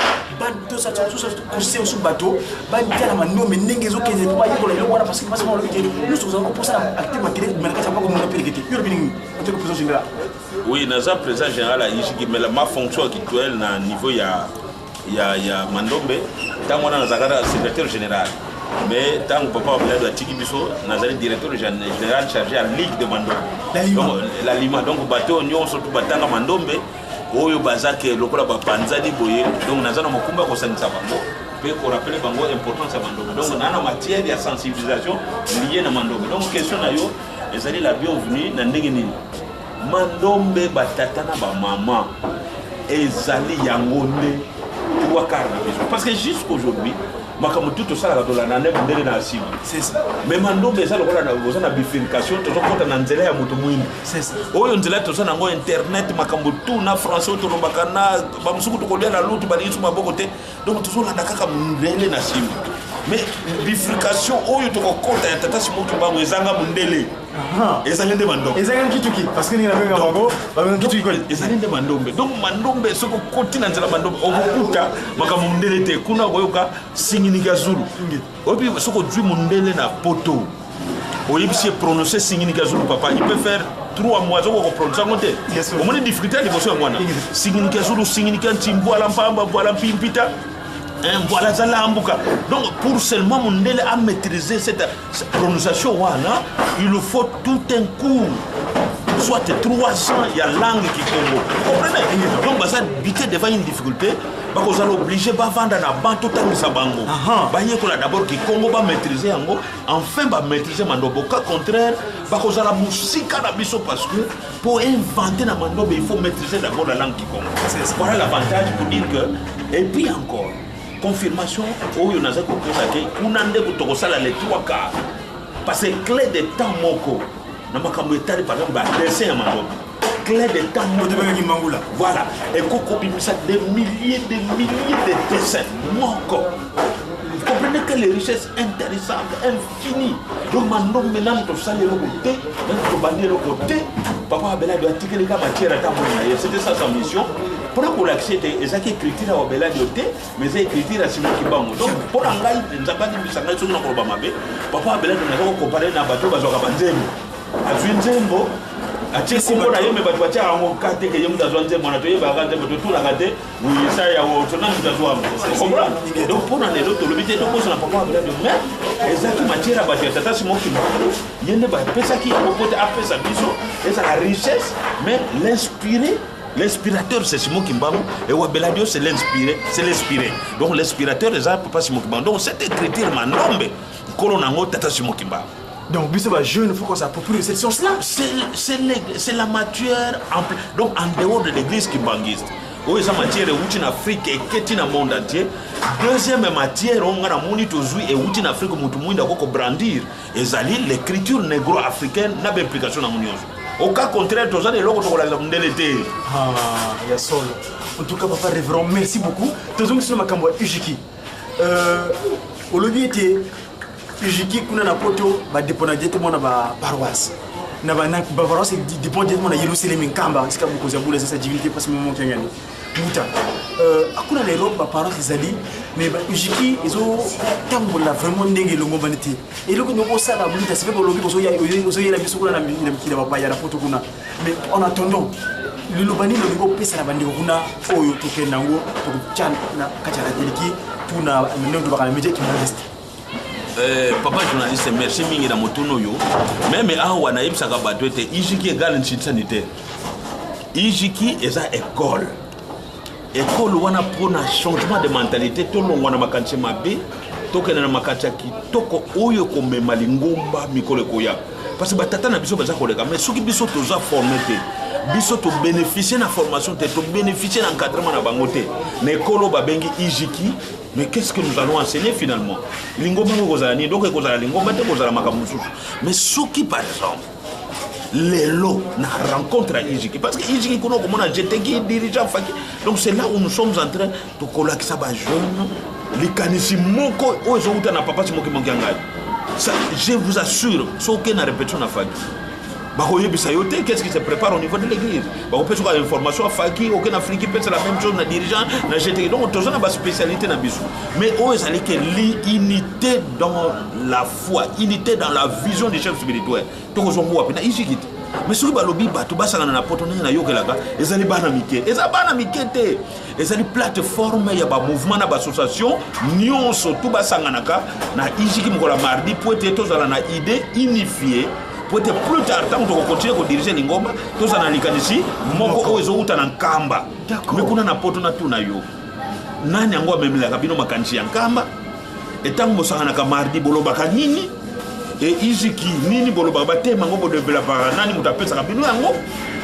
osu bato batala Mandombe ndenge ezokende po bayekola eloko wana, parce que mpasi olobi te nyonso kozala koposa na acte makele ebima na kati ya moko mona peleke te. Yo olobi ndenge en tant que président général? Oui, naza président général ya IJK, mais ma fonction actuelle na niveau ya Mandombe, ntango wana nazalaka secrétaire général, mais ntango papa Wabilado atiki biso, nazali directeur général chargé ya ligue de Mandombe. Donc la lima, donc bato nyonso tu batanga Mandombe oyo baza ke lokola bapanzani boye, donc naza na mokumba ya kosangisa bango mpe korappeler bango importance ya Mandombe. Donc naa na matière ya sensibilisation lié na Mandombe. Donc question na yo ezali la bienvenue. Na ndenge nini Mandombe, batata na bamama, ezali yango nde trois quarts na biso, parce que jusqu'aujourd'hui Makambo tu tosalaka tolanda nde mondele na nsima. Mais mandombe eza lokola oza na bifurcation, tozokɔta na nzela ya moto mwindu. Oyo nzela toza nango internet, makambo tu na français oyo tolobaka na bamosuku tokolia na lutu balingi so maboko te. Donc tozolanda kaka mondele na nsima. Mais bifurcation oyo tokokɔta ya tata Simon Kimbangu ezanga mondele. Ezali nde mandombe. Ezali kituki parce que ninga benga bango babenga kituki kweli. Ezali nde mandombe. Donc mandombe soki okoti na nzela mandombe okokuta makambo mondele te. Kuna okoyoka singinika zulu. Oyebi soki ozwi mondele na poto oyebisi ye prononcer singinika zulu, papa, il peut faire 3 mois soki okoprononce yango te. Omoni difficulté ya liboso yango wana. Singinika zulu, singinika nti, mbwala mpamba, mbwala mpimpita. Voilà, ça là, Donc, pour seulement mondele à maîtriser cette prononciation wana, il faut tout un cours, soit 3 ans, il y a langue kikongo. Vous comprenez? Donc, bah, ça buté devant une difficulté, bakozala obligé bavanda na ban totangisa bango bayekola d'abord kikongo, bamaîtrise yango, enfin bamaîtrise mandombe. Au cas contraire, bakozala mosika na biso, parce que pour inventer na mandombe, il faut maîtriser d'abord la langue kikongo. Voilà l'avantage pour dire que, et puis encore confirmation oyo naza kopesa ke kuna nde tokosala les trois quarts, parce que clé de temps moko na makambo etali, par exemple, badessin ya mandombe, clé de temps moko Mangula. Voilà, ekokobimisa des milliers, des milliers de dessins moko. Vous comprenez que les richesses intarissables, infinies. Donc mandombe nanu tosali eloko te, nanu tobandi eloko te. Papa Abelado atikeleka matière ata mwana na ye. C'était ça sa mission, mpona kolakisa ete ezalaki écriture ya Abeladio te, mais eza écriture ya Simon Kimbangu. Donc mpo na ngai, Nzambe alimbisa ngai soki nakoloba mabe, papa Abelado naza kocomparer na bato oyo bazwaka banzembo, azwi nzembo atie kombo na ye, me bato batiaka yango ka te ke ye moto azwa nzembo wana. Toyebaka nzembo, totunaka te esa ya tona moto azwa yango, comprendre. Donc mpo na lelo tolobi te tokosana papa Abelado, mais ezalaki matière ya bato ya tata Simon Kimbangu. Ye nde bapesaki yango po te apesa biso ezala richesse, mais l'inspiré, l'inspirateur, c'est Simon Kimbangu, et Wabeladio, c'est l'inspiré, c'est l'inspiré. Donc l'inspirateur eza papa Simon Kimbangu. Donc cette écriture mandombe, nkolo nango tata Simon Kimbangu. Donc, biso ba jeune, il faut qu'on s'approprie de cette science-là. C'est la matière, donc en dehors de l'église kimbanguiste, oyo eza matière euti na Afrique, eketi na monde entier. Deuxième matière oyo nga namoni tozwi euti na Afrique, motu mwinda ako kobrandir, ezali l'écriture négro-africaine na baimplication nango nyonso. Au cas contraire, toza na eloko tokolakisa mondele te. Ah, ya solo. En tout cas, papa révérend, merci beaucoup. Tozongi na makambo ya ujiki. Olobi ete ujiki kuna na poto badépenda directement na baparoisse, na baparoisse dépend directement na Yerusalemi, Nkamba, esika mokonzi ya bula eza, sa divinité mpasi momo kiangani muta. Akuna na Europe baparoisse ezali, mais baujiki ezotambola vraiment ndenge elongombani te. Eloko ndenge osala muta sepe bolobi ozoyela biso kuna na mikili ya bapaya na poto kuna. Mais en attendant, liloba nini olingi opesa na bandeko kuna oyo tokende yango tokotya na kati ya rateliki tuna ndenge tobaka na média kimbanguiste? Papa journaliste, merci mingi na motuna oyo. Même awa nayebisaka bato ete ijiki égale institut sanitaire. Ijiki eza école. École wana mpona changement de mentalité, tolongwa na makanisi mabe, tokende na makanisi ya kitoko oyo ekomema lingomba mikolo ekoya, parce que batata na biso baza koleka. Mais soki biso toza formé te, biso tobénéficie na formation te, tobénéficie na encadrement na bango te na ekolo babengi ijiki, mais qu'est-ce que nous allons enseigner finalement? Lingomba ngo ekozala nini? Donc ekozala lingomba te, ekozala makambo mosusu. Mais soki par exemple lelo na rencontre ya ijiki, parce que ijiki kuna okomona jeteki dirigeant faki. Donc c'est là où nous sommes en train tokolakisa bajeune likanisi moko oyo ezowuta na papa Simon Kimbangu ya ngai. Ça, je vous assure, soki okei na répétition na faki, bakoyebisa yo te qu'est-ce qui se prépare au niveau de l'église. Bakopesa oka information ya faki. Oke na friki mpe c'est la même chose, na dirigeant, na GT. Donc toza na baspécialité na biso, mais oyo ezali ke l'unité dans la foi, unité dans la vision du chef spirituel, tokozwa ngo wapi? Na ijiki te. Mais soki balobi bato basangana na poto, ndenge nayokelaka ezali bana mike, eza bana mike te. Ezali plateforme ya bamouvement na baassociation nyonso tu basanganaka na ijiki mokolo ya mardi, po ete tozala na idée unifiée, po ete plus tard ntango tokocontinue kodirige lingomba, tozala na likanisi moko oyo ezowuta na Nkamba. Me kuna na poto, natuna yo, nani yango amemelaka bino makanisi ya Nkamba? Etango bosanganaka mardi, bolobaka nini? E iziki nini bolobaka? Batema yango bodevelopaka, nani moto apesaka bino yango?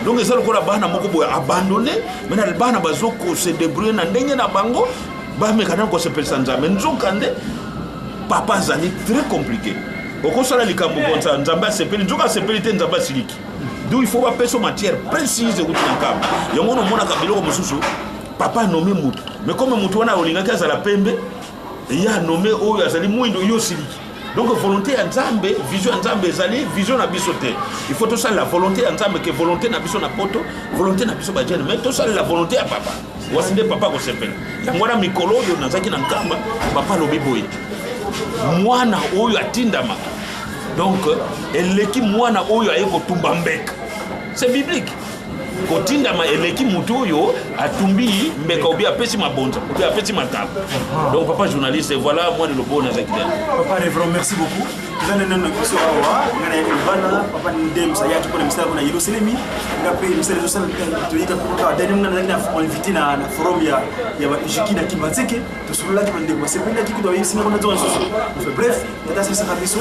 Donc eza lokola bana moko boye abandonné. Maintenant bana bazoko se débrouiller na ndenge na bango. Bameka nano kosepelisa Nzambe. Nzokande papa azali très compliqué. Okosala likambo konsa Nzambe asepeli, nzoka asepeli te, Nzambe asiliki. Donc il faut bapesa matière précise ekuti na nkamba. Yango wana omonaka biloko mosusu papa anome motu, mais comme motu wana olingaki azala pembe, ye anome oyo azali mwindo, yo osiliki. Donc volonté ya Nzambe, vision ya Nzambe ezali vision na biso te. Il faut tosalela volonté ya Nzambe ke volonté na biso na poto, volonté na biso ba jeune, mais tosalela volonté ya papa. Wasi nde papa akosepela. Yango wana mikolo oyo nazalaki na Nkamba, papa alobi boye, mwana oyo atindamaka, donc eleki mwana oyo aye kotumba mbeka. C'est biblique. Kotindama eleki motu oyo atumbi mbeka obi apesi mabonza obi apesi makabo. Donc papa journaliste, voilà moi lilobo nazalaki te. Papa Révérend, merci beaucoup. Toza nde nano na biso awa, nga na yaki bana papa Ndemsa ayaki mpona misala mpona Yelusalemi, nga mpe misala ezosala toyika kaka dani nga nazalaki na invité na na forum ya ya ba Ejiki na Kimbanseke, tosololaki bandeko basepelaki kutu bayebisi nga kuna nzonga lisusu. Enfin bref, tata asalisaka biso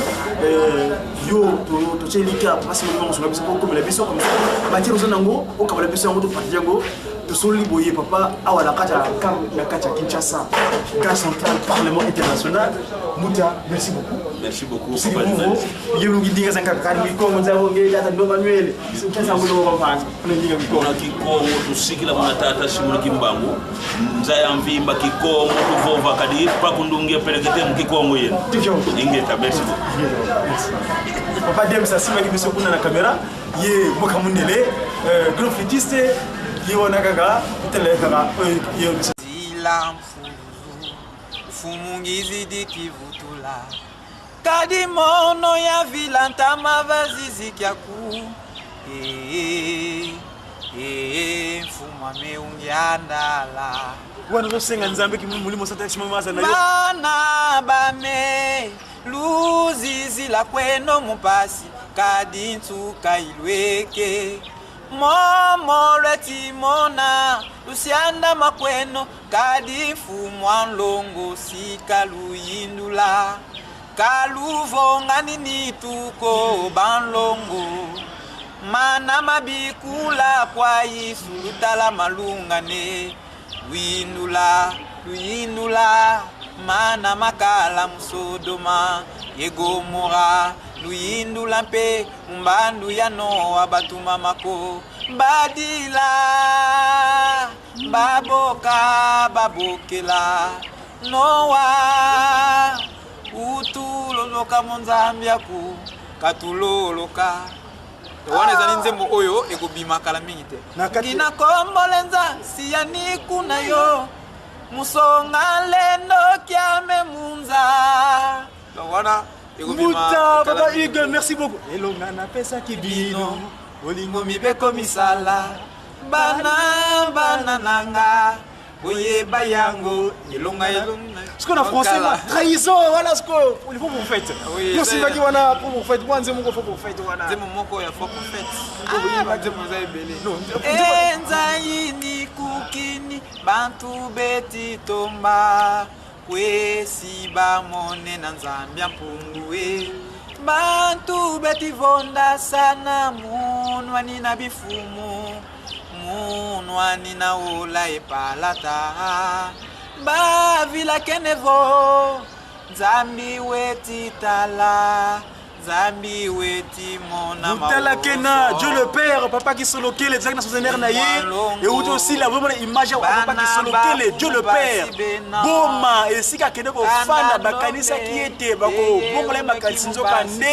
yo totie elika papa Simon Kimbangu asunga biso mpo okomela biso comme ça matière oza nango okabola biso yango topartage yango. Tosololi boye papa awa na kati ya na kati ya Kinshasa, gare centrale, parlement international. Mbuta, merci beaucoup. Merci beaucoup, papa journaliste. Yelungi ndinga zanga kani mikongo nzango nge tata ndo Manuel. Kinshasa ngulo kwa mpango. Kuna ndinga mikongo. Kuna kikongo tusikila muna tata Simon Kimbangu. Nzaya mvimba kikongo tuvova kadi pakundungia pelekete mukikongo yenu. Ingeta, merci beaucoup. Merci. Papa Dems asimaki biso kuna na caméra. Ye mboka mundele, grand flûtiste, ye wana kaka tele kaka ye biso. Zila mfulu, mfumu ngizidi kivutula. Kadi mono ya vila ntama vazizikyaku. Eh, eh, mfumu ameungiandala. Wana ozosenga Nzambe ki molimo santu ya Simon aza na yo. Bana bame luzizi la kweno mupasi kadi ntsuka ilweke. Momo lwetimona lusianda makweno kadi mfumu alongo sika luyindula. Kaluvonga nini tuko banlongo. Mana mabikula kwa Yesu lutala malungane. Luyindula, luyindula, mana makala musodoma ye Gomora. Luyindula mpe mbandu ya Noa batuma mako. Badila, baboka, babokela. Noa, utuloloka monzambi aku, katuloloka. Wana ezali nzembo oyo ekobima kala mingi te. Ngina kombolenza siyani kuna yo musonga lendo kiame munza. Donc wana ekobima Mbuta, kala papa mingi Hugues, te. merci beaucoup. Elonga napesaki bino bolingo mibeko misala bana bana nanga boyeba yango elonga elonga. Ce qu'on a français, Okala. trahison, voilà ce que il faut vous faites. Oui, Yo c'est- simbaki wana pour vous faites, moi nzembo faut vous faites wana. Nzembo moko ya faut vous faites. Ah, ba nzembo za ebele. Non, Enzaini kukini bantu beti tomba kwesi ba mone na Nzambia mpungu e. Bantu beti vonda sana munwani na bifumu munwani na ola epalata. Bavila kenevo Nzambi weti tala Nzambi weti mona Mutala mawoso. Kena, Dieu le Père, papa qui solokele, Zaki na centenaire na ye, et où aussi la vraiment image ya papa qui solokele, Dieu le Père. Boma esika kende ko fanda bakanisa ki ete bako bongola makanisi nzoka nde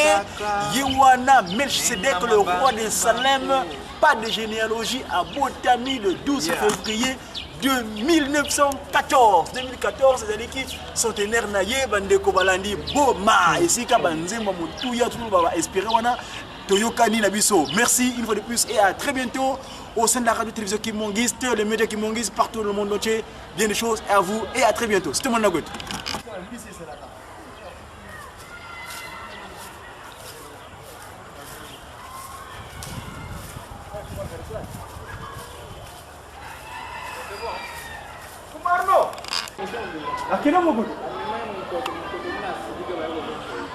ye wana Melchisedec le roi de Salem, pas de généalogie, abotami le 12 février de 1914. 2014, ezalaki centenaire na ye, bandeko balandi Boma esika banzembo motuya tout ba espérer wana toyokani na biso. Merci une fois de plus et à très bientôt au sein de la radio télévision Kimbanguiste, les médias Kimbanguistes partout dans le monde entier. Bien des choses à vous et à très bientôt. C'était mon Nagout. Akena mokutu.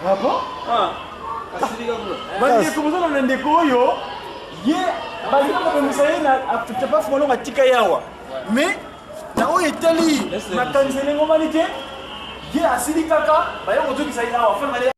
Ah bon? Ah. Bandeko bozala na ndeko oyo ye balingi kobongisa ye na papa Molongo atika ye awa. Mais Na oyo etali makanisi elengomani te, ye asili kaka baye kozongisa ye awa fana.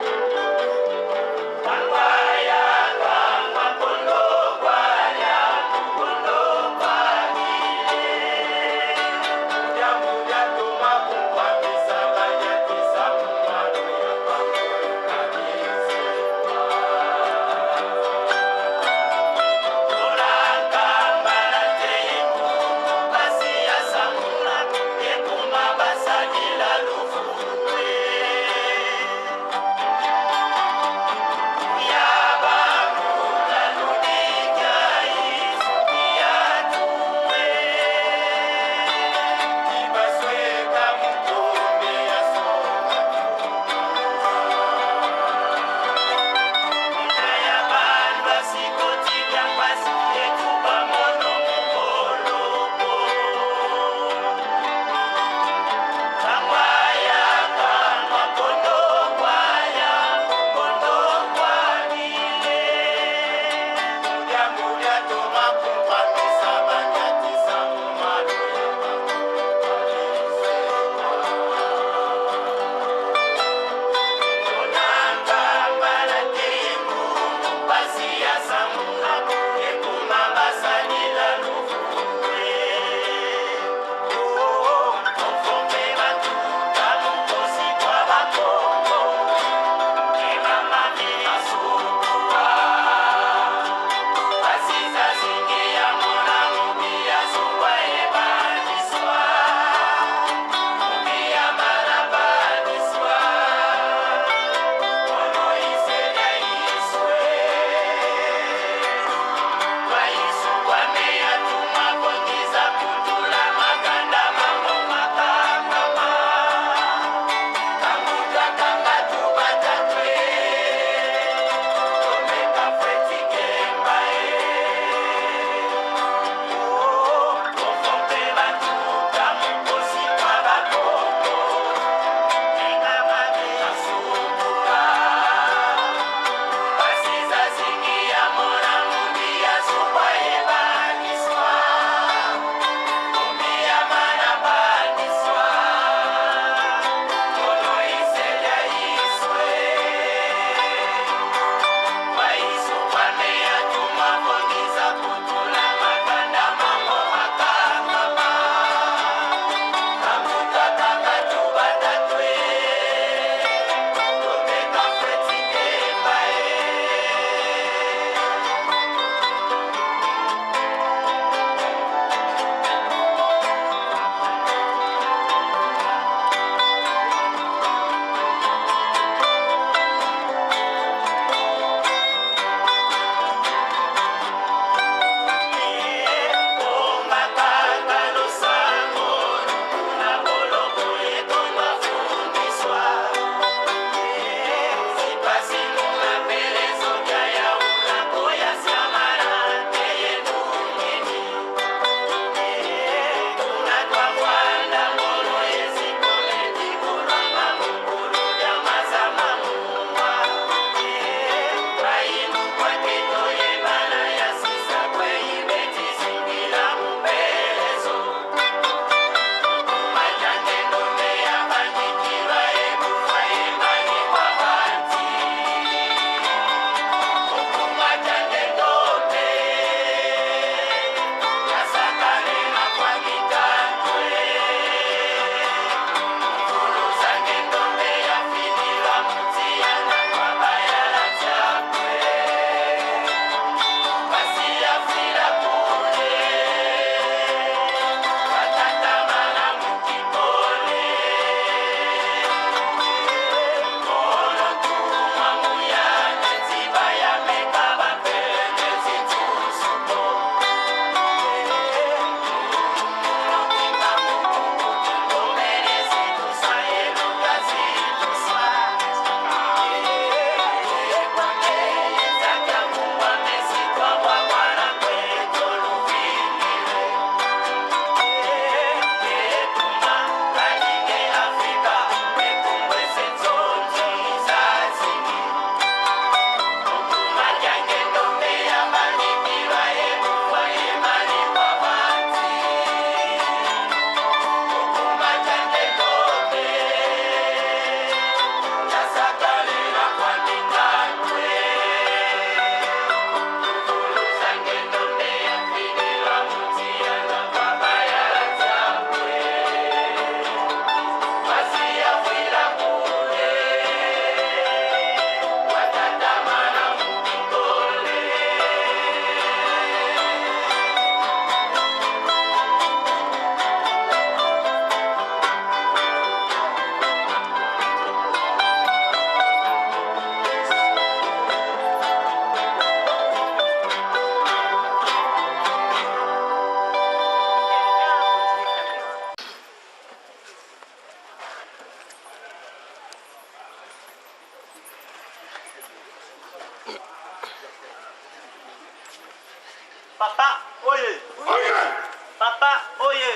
Papa oye.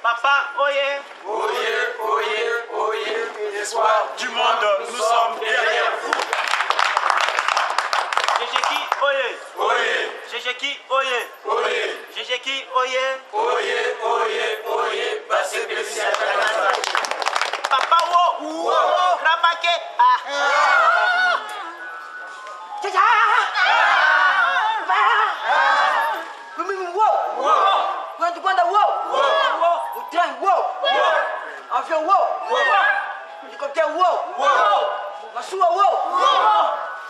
Papa oye. Oye, oye, oye, espoir du monde, nous sommes derrière vous. Jejeki oye. Oye. Jejeki oye. Oye. Jejeki oye. Oye, oye, oye, basepelisi ya Tata. Papa wo. Wo. Ramake. Ah. Avion wo. Hélicoptère wo. Masuwa wo.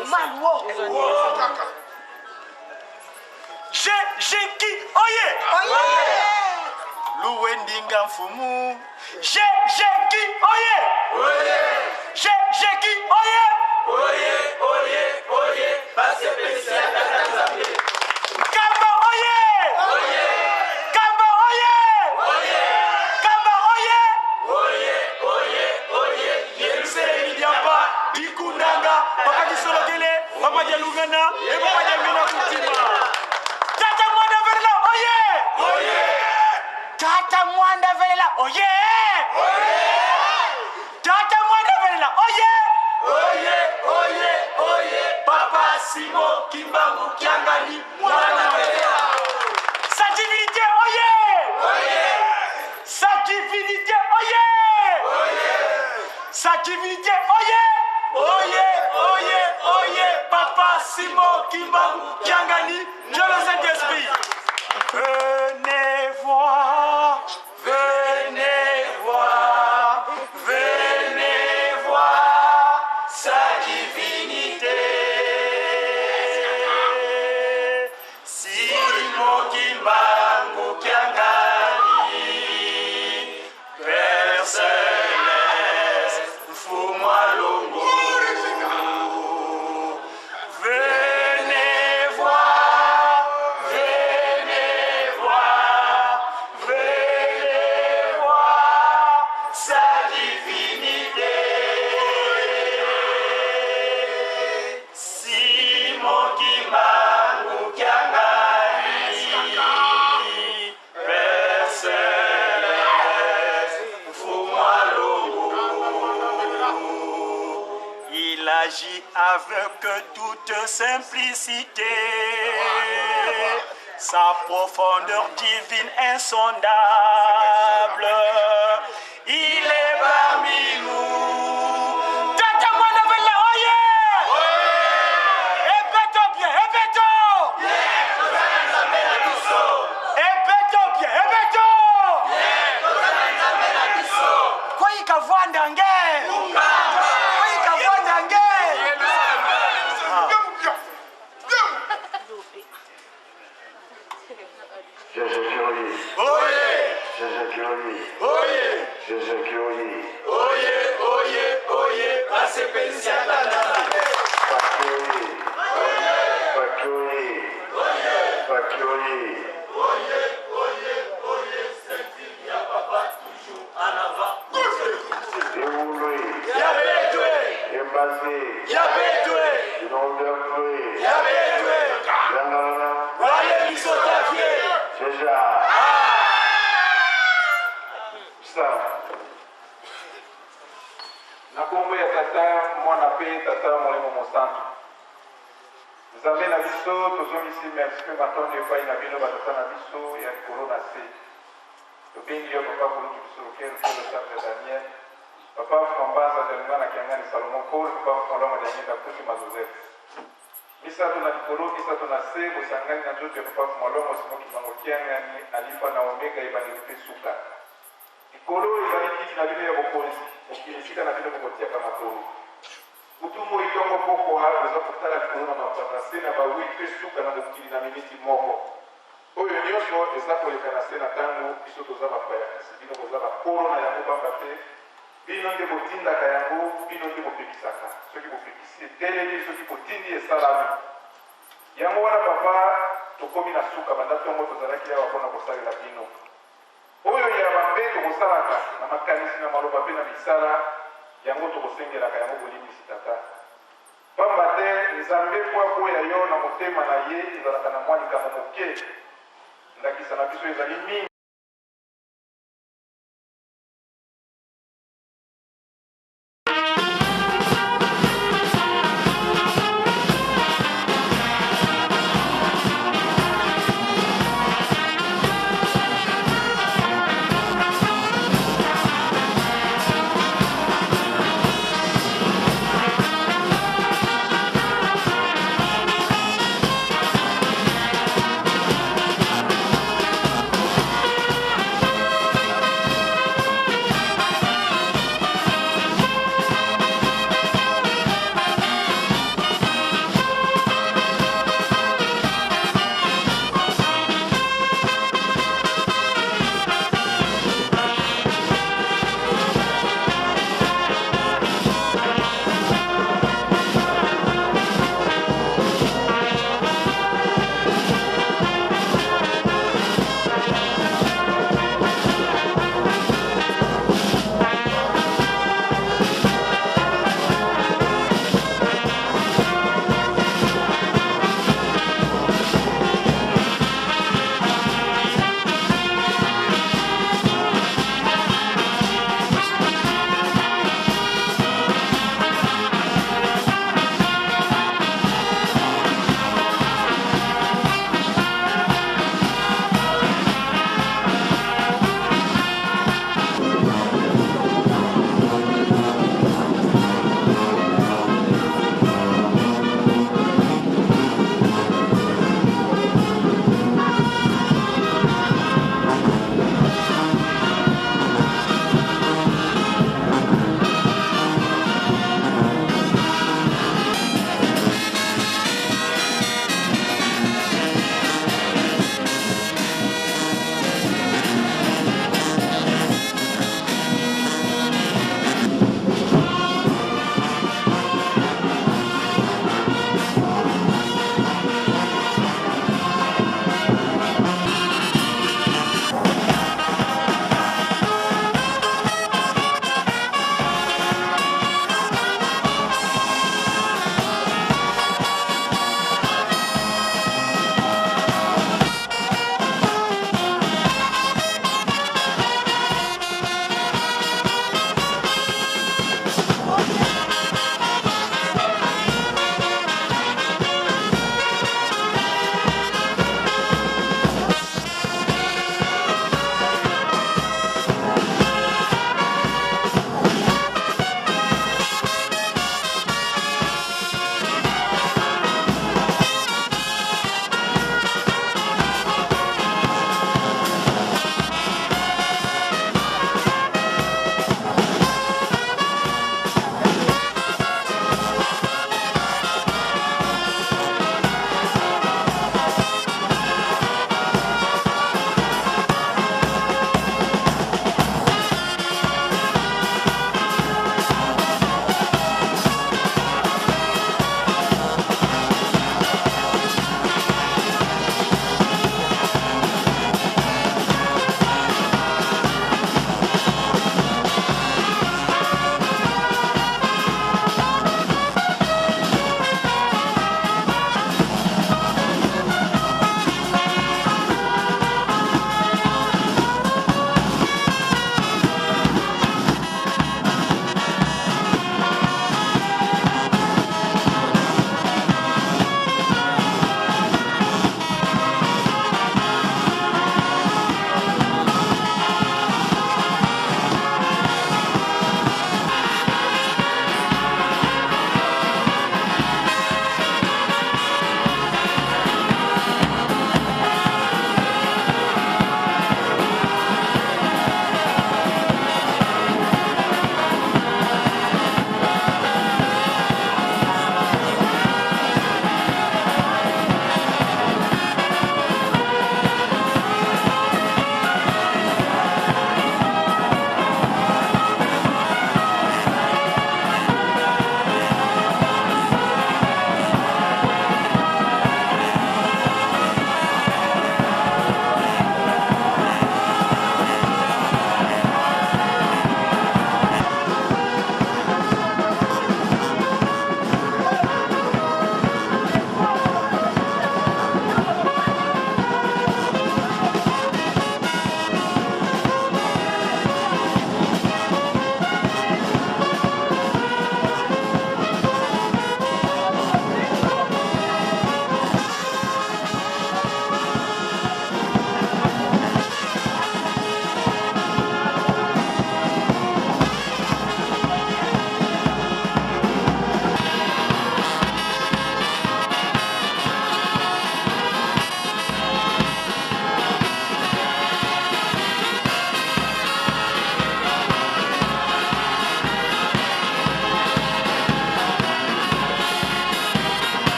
Oman wo. Jejeki oye. Oye. Luwendinga mfumu. Jejeki oye. Oye. Jejeki oye. Oye, oye, oye, basepelisi ya Tata Nzambe. Kamba oye. Oye. Kamba oye. Oye. Kamba oye. Oye, oye, oye, Yerusalemi diamba, dikundanga, papa kisolokele, papa dialungana, et papa diamina kutima. Tata mwanda velela oye. Oye. Tata mwanda velela oye. Oye. Tata mwanda velela oye. Oye, oye, oye, Papa Simon Kimbangu Kiangani, mwana velela. Sa divinité oye. Oye. Sa divinité oye. Oye. Sa divinité oye. Oye, oye, oye, Papa Simon Kimbangu Kiangani, Dieu le Saint-Esprit. Venez voir, venez voir, venez voir sa divinité. Simon Kimbangu Kiangani, Père Céleste, Mfumwa Longo. Venez voir, venez voir, venez voir sa divinité. Simon Kimbangu Kiangani, Père Céleste, Mfumwa Longo. Il agit avec toute simplicité, sa profondeur divine insondable. Il est parmi nous. Tata mwana vela oye! Ebeto bien, ebeto! Ebeto bien, ebeto! Koyika vwanda nge! Koyika vwanda nge! Oye! Oye! Oye! Oye, oye, oye, basepelisi ya Tata Nzambe. Oye, oye, oye, ceinture ya papa toujours en avant. Ya betwe! Ya betwe! Ya betwe! Wale biso tafie! Na nkombo ya tata mwana mpe tata molimo mosantu nzambe na biso tozongisi merci mpe matondo epai na bino batata na biso ya likolo na se tobengi yo papa kolutu biso okelo mpe losambe daniel papa fambanza dalinga na kiangani salomo paul papa falongo daniel dakutima joseph misato na likolo misato na se bosangani na nzoto ya papa malongo simo kimbangu kiangani alifa na omega ebandeli mpe suka likolo ezali kiti na bino ya bokonzi mokili esika na bino bokotiaka makolo butu moi ntongo pokwa boza kotala likolo na mapata se na bawei mpe suka na mokili na miniti moko oyo nyonso eza koleka na se na ntango biso toza bapaya kasi bino boza bakolo na yango pamba te bino nde botindaka yango bino nde bopekisaka soki bopekisi etelemi soki botindi esalami yango wana papa tokomi na suka banda ntongo tozalaki awa mpona kosalela bino oyo ya mabe tokosalaka na makanisi na maloba mpe na misala yango tokosengelaka yango bolimbisi tata pamba te nzambe mpo aboya yo na motema na ye ezalaka na mwa likambo moke. Ndakisa na biso ezali mingi.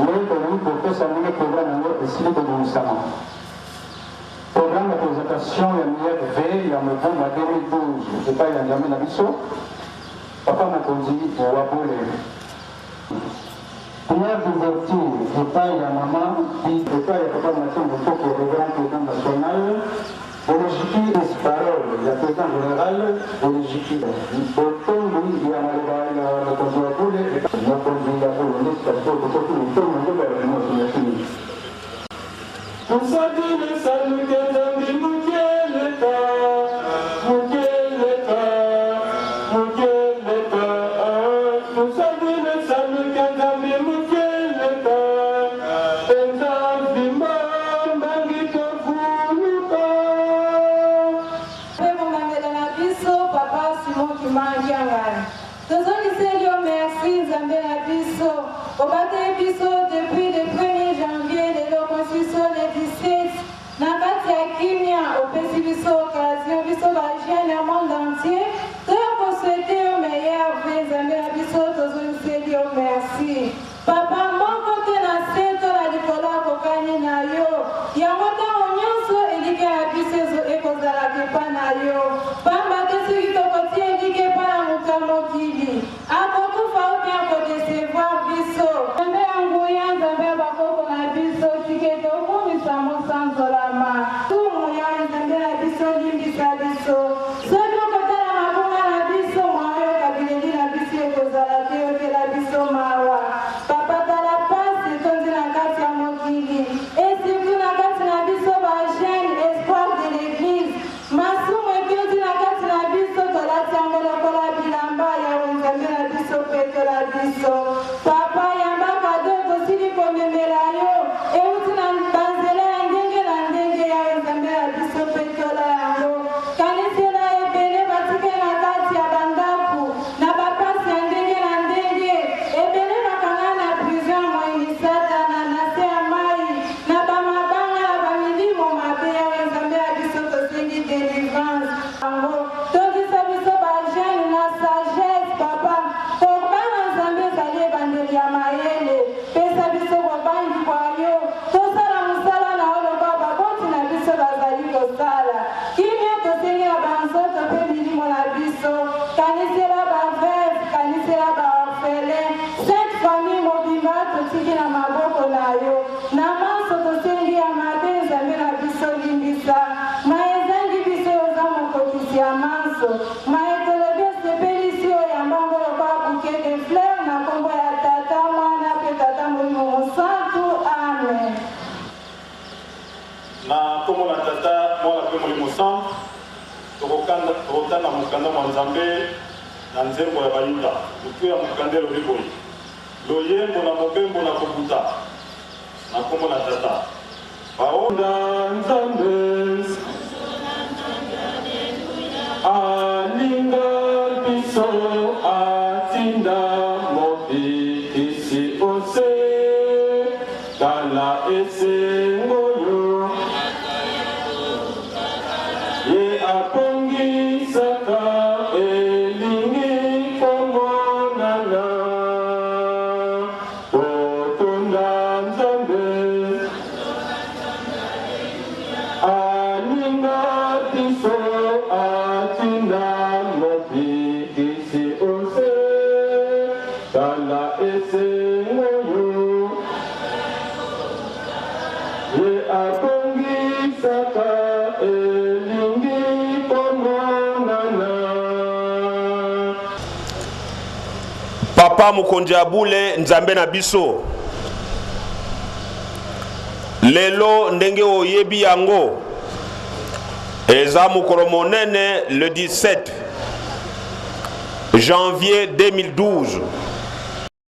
Nde tolingi kopesa ndenge programme yango esili kobongisama. Programme ya presentation ya meilleurs vœux ya mobu mwa 2012 epai ya Nzambe na biso, Papa Mokonzi wa bule. Prière d'ouverture epai ya mama epai ya Papa Mathieu Motoko, Reverend President National. Bolojiki parole ya President General Bolojiki botondi ya maloba ya mokonzi wa bule mokonzi ya bule nde sika sikoyo tokoti motoi na nzoto ya bato nyonso. Merci mingi. Mpe mongangela na biso papa Simon Kimbangu Kiangani tozongiseli yo merci Nzambe na biso obateli biso depuis le premier janvier lelo okosi biso le 17 na kati ya kimia opesi biso occasion biso ba jeune ya monde entier toya ko souhaiter yo meilleur vœu Nzambe na biso tozongiseli yo merci. Papa moko te na se to na likolo akokani na yo. Yango ntango nyonso elikya ya biso ezo ekozalaka epai na yo. Pamba te soki tokotia elikya epai ya moto ya mokili, akokufa ou bien ako decevoir biso. Nzambe ya nguya, Nzambe ya bakoko na biso, tika ete okumisama, osanzolama. Tumu Yawe Nzambe na biso, limbisa biso. Soki okotala mabunga na biso, mwayoka bileli na biso ekozala te, yokela biso mawa. Papa tala pasi etondi na kati ya mokili et surtout na kati na biso ba jeunes espoir de l'eglise. Masumu etondi na kati na biso, tolati yango lokola bilamba. Yawe Nzambe na biso petola biso. Papa yamba cadeau tosili komemela yo, euti na banzela ya ndenge na ndenge. Yawe Nzambe na biso petola yango. Kanisela ebele batikali na kati ya ba ndaku na ba pasi ya ndenge na ndenge. Ebele bakanga na prison ya moyini satana na se ya mayi na ba mabanga na ba milimo mabe. Yawe Nzambe na biso tosengi delivrance yango. Tondisa biso ba jeune na sagesse papa. Kobanga Nzambe ezali ebandeli ya mayele. Pesa biso bobangi bwa yo. Tosala mosala na yo lokola baboti na biso bazali kosala. Kimia tosengi na banzoto mpe milimo na biso. Kanisela ba veuves, kanisela ba orphelins. Sainte Famille mobimba totiki na maboko na yo. Na manso tosengi ya mabe, Nzambe na biso limbisa. Maye ezangi biso yo oza mokokisi ya manso. Maye tolobi esepelisi yo yamba yango lokola bouquet de fleurs na kombo ya Tata, Muana pe Tata Molimo Mosantu. Amen. Na nkombo na Tata, Mwana mpe Molimo Santu, tokotanga mokanda mwa Nzambe na nzembo ya Bayuda. Motuya ya mokanda elobi boye, Loyembo na mobembo na kobuta, na nkombo na Tata. Baoyo. Nzambe alinga biso atinda mobikisi ose tala esengo yo ye apongisaka elingi komonana Totonda Nzambe alinga biso atinda mobikisi ose tala esengo yo ye abongisaka elingi komonana. Papa mokonzi ya bule nzambe na biso lelo ndenge oyebi yango eza mokolo monene le 17 janvier 2012.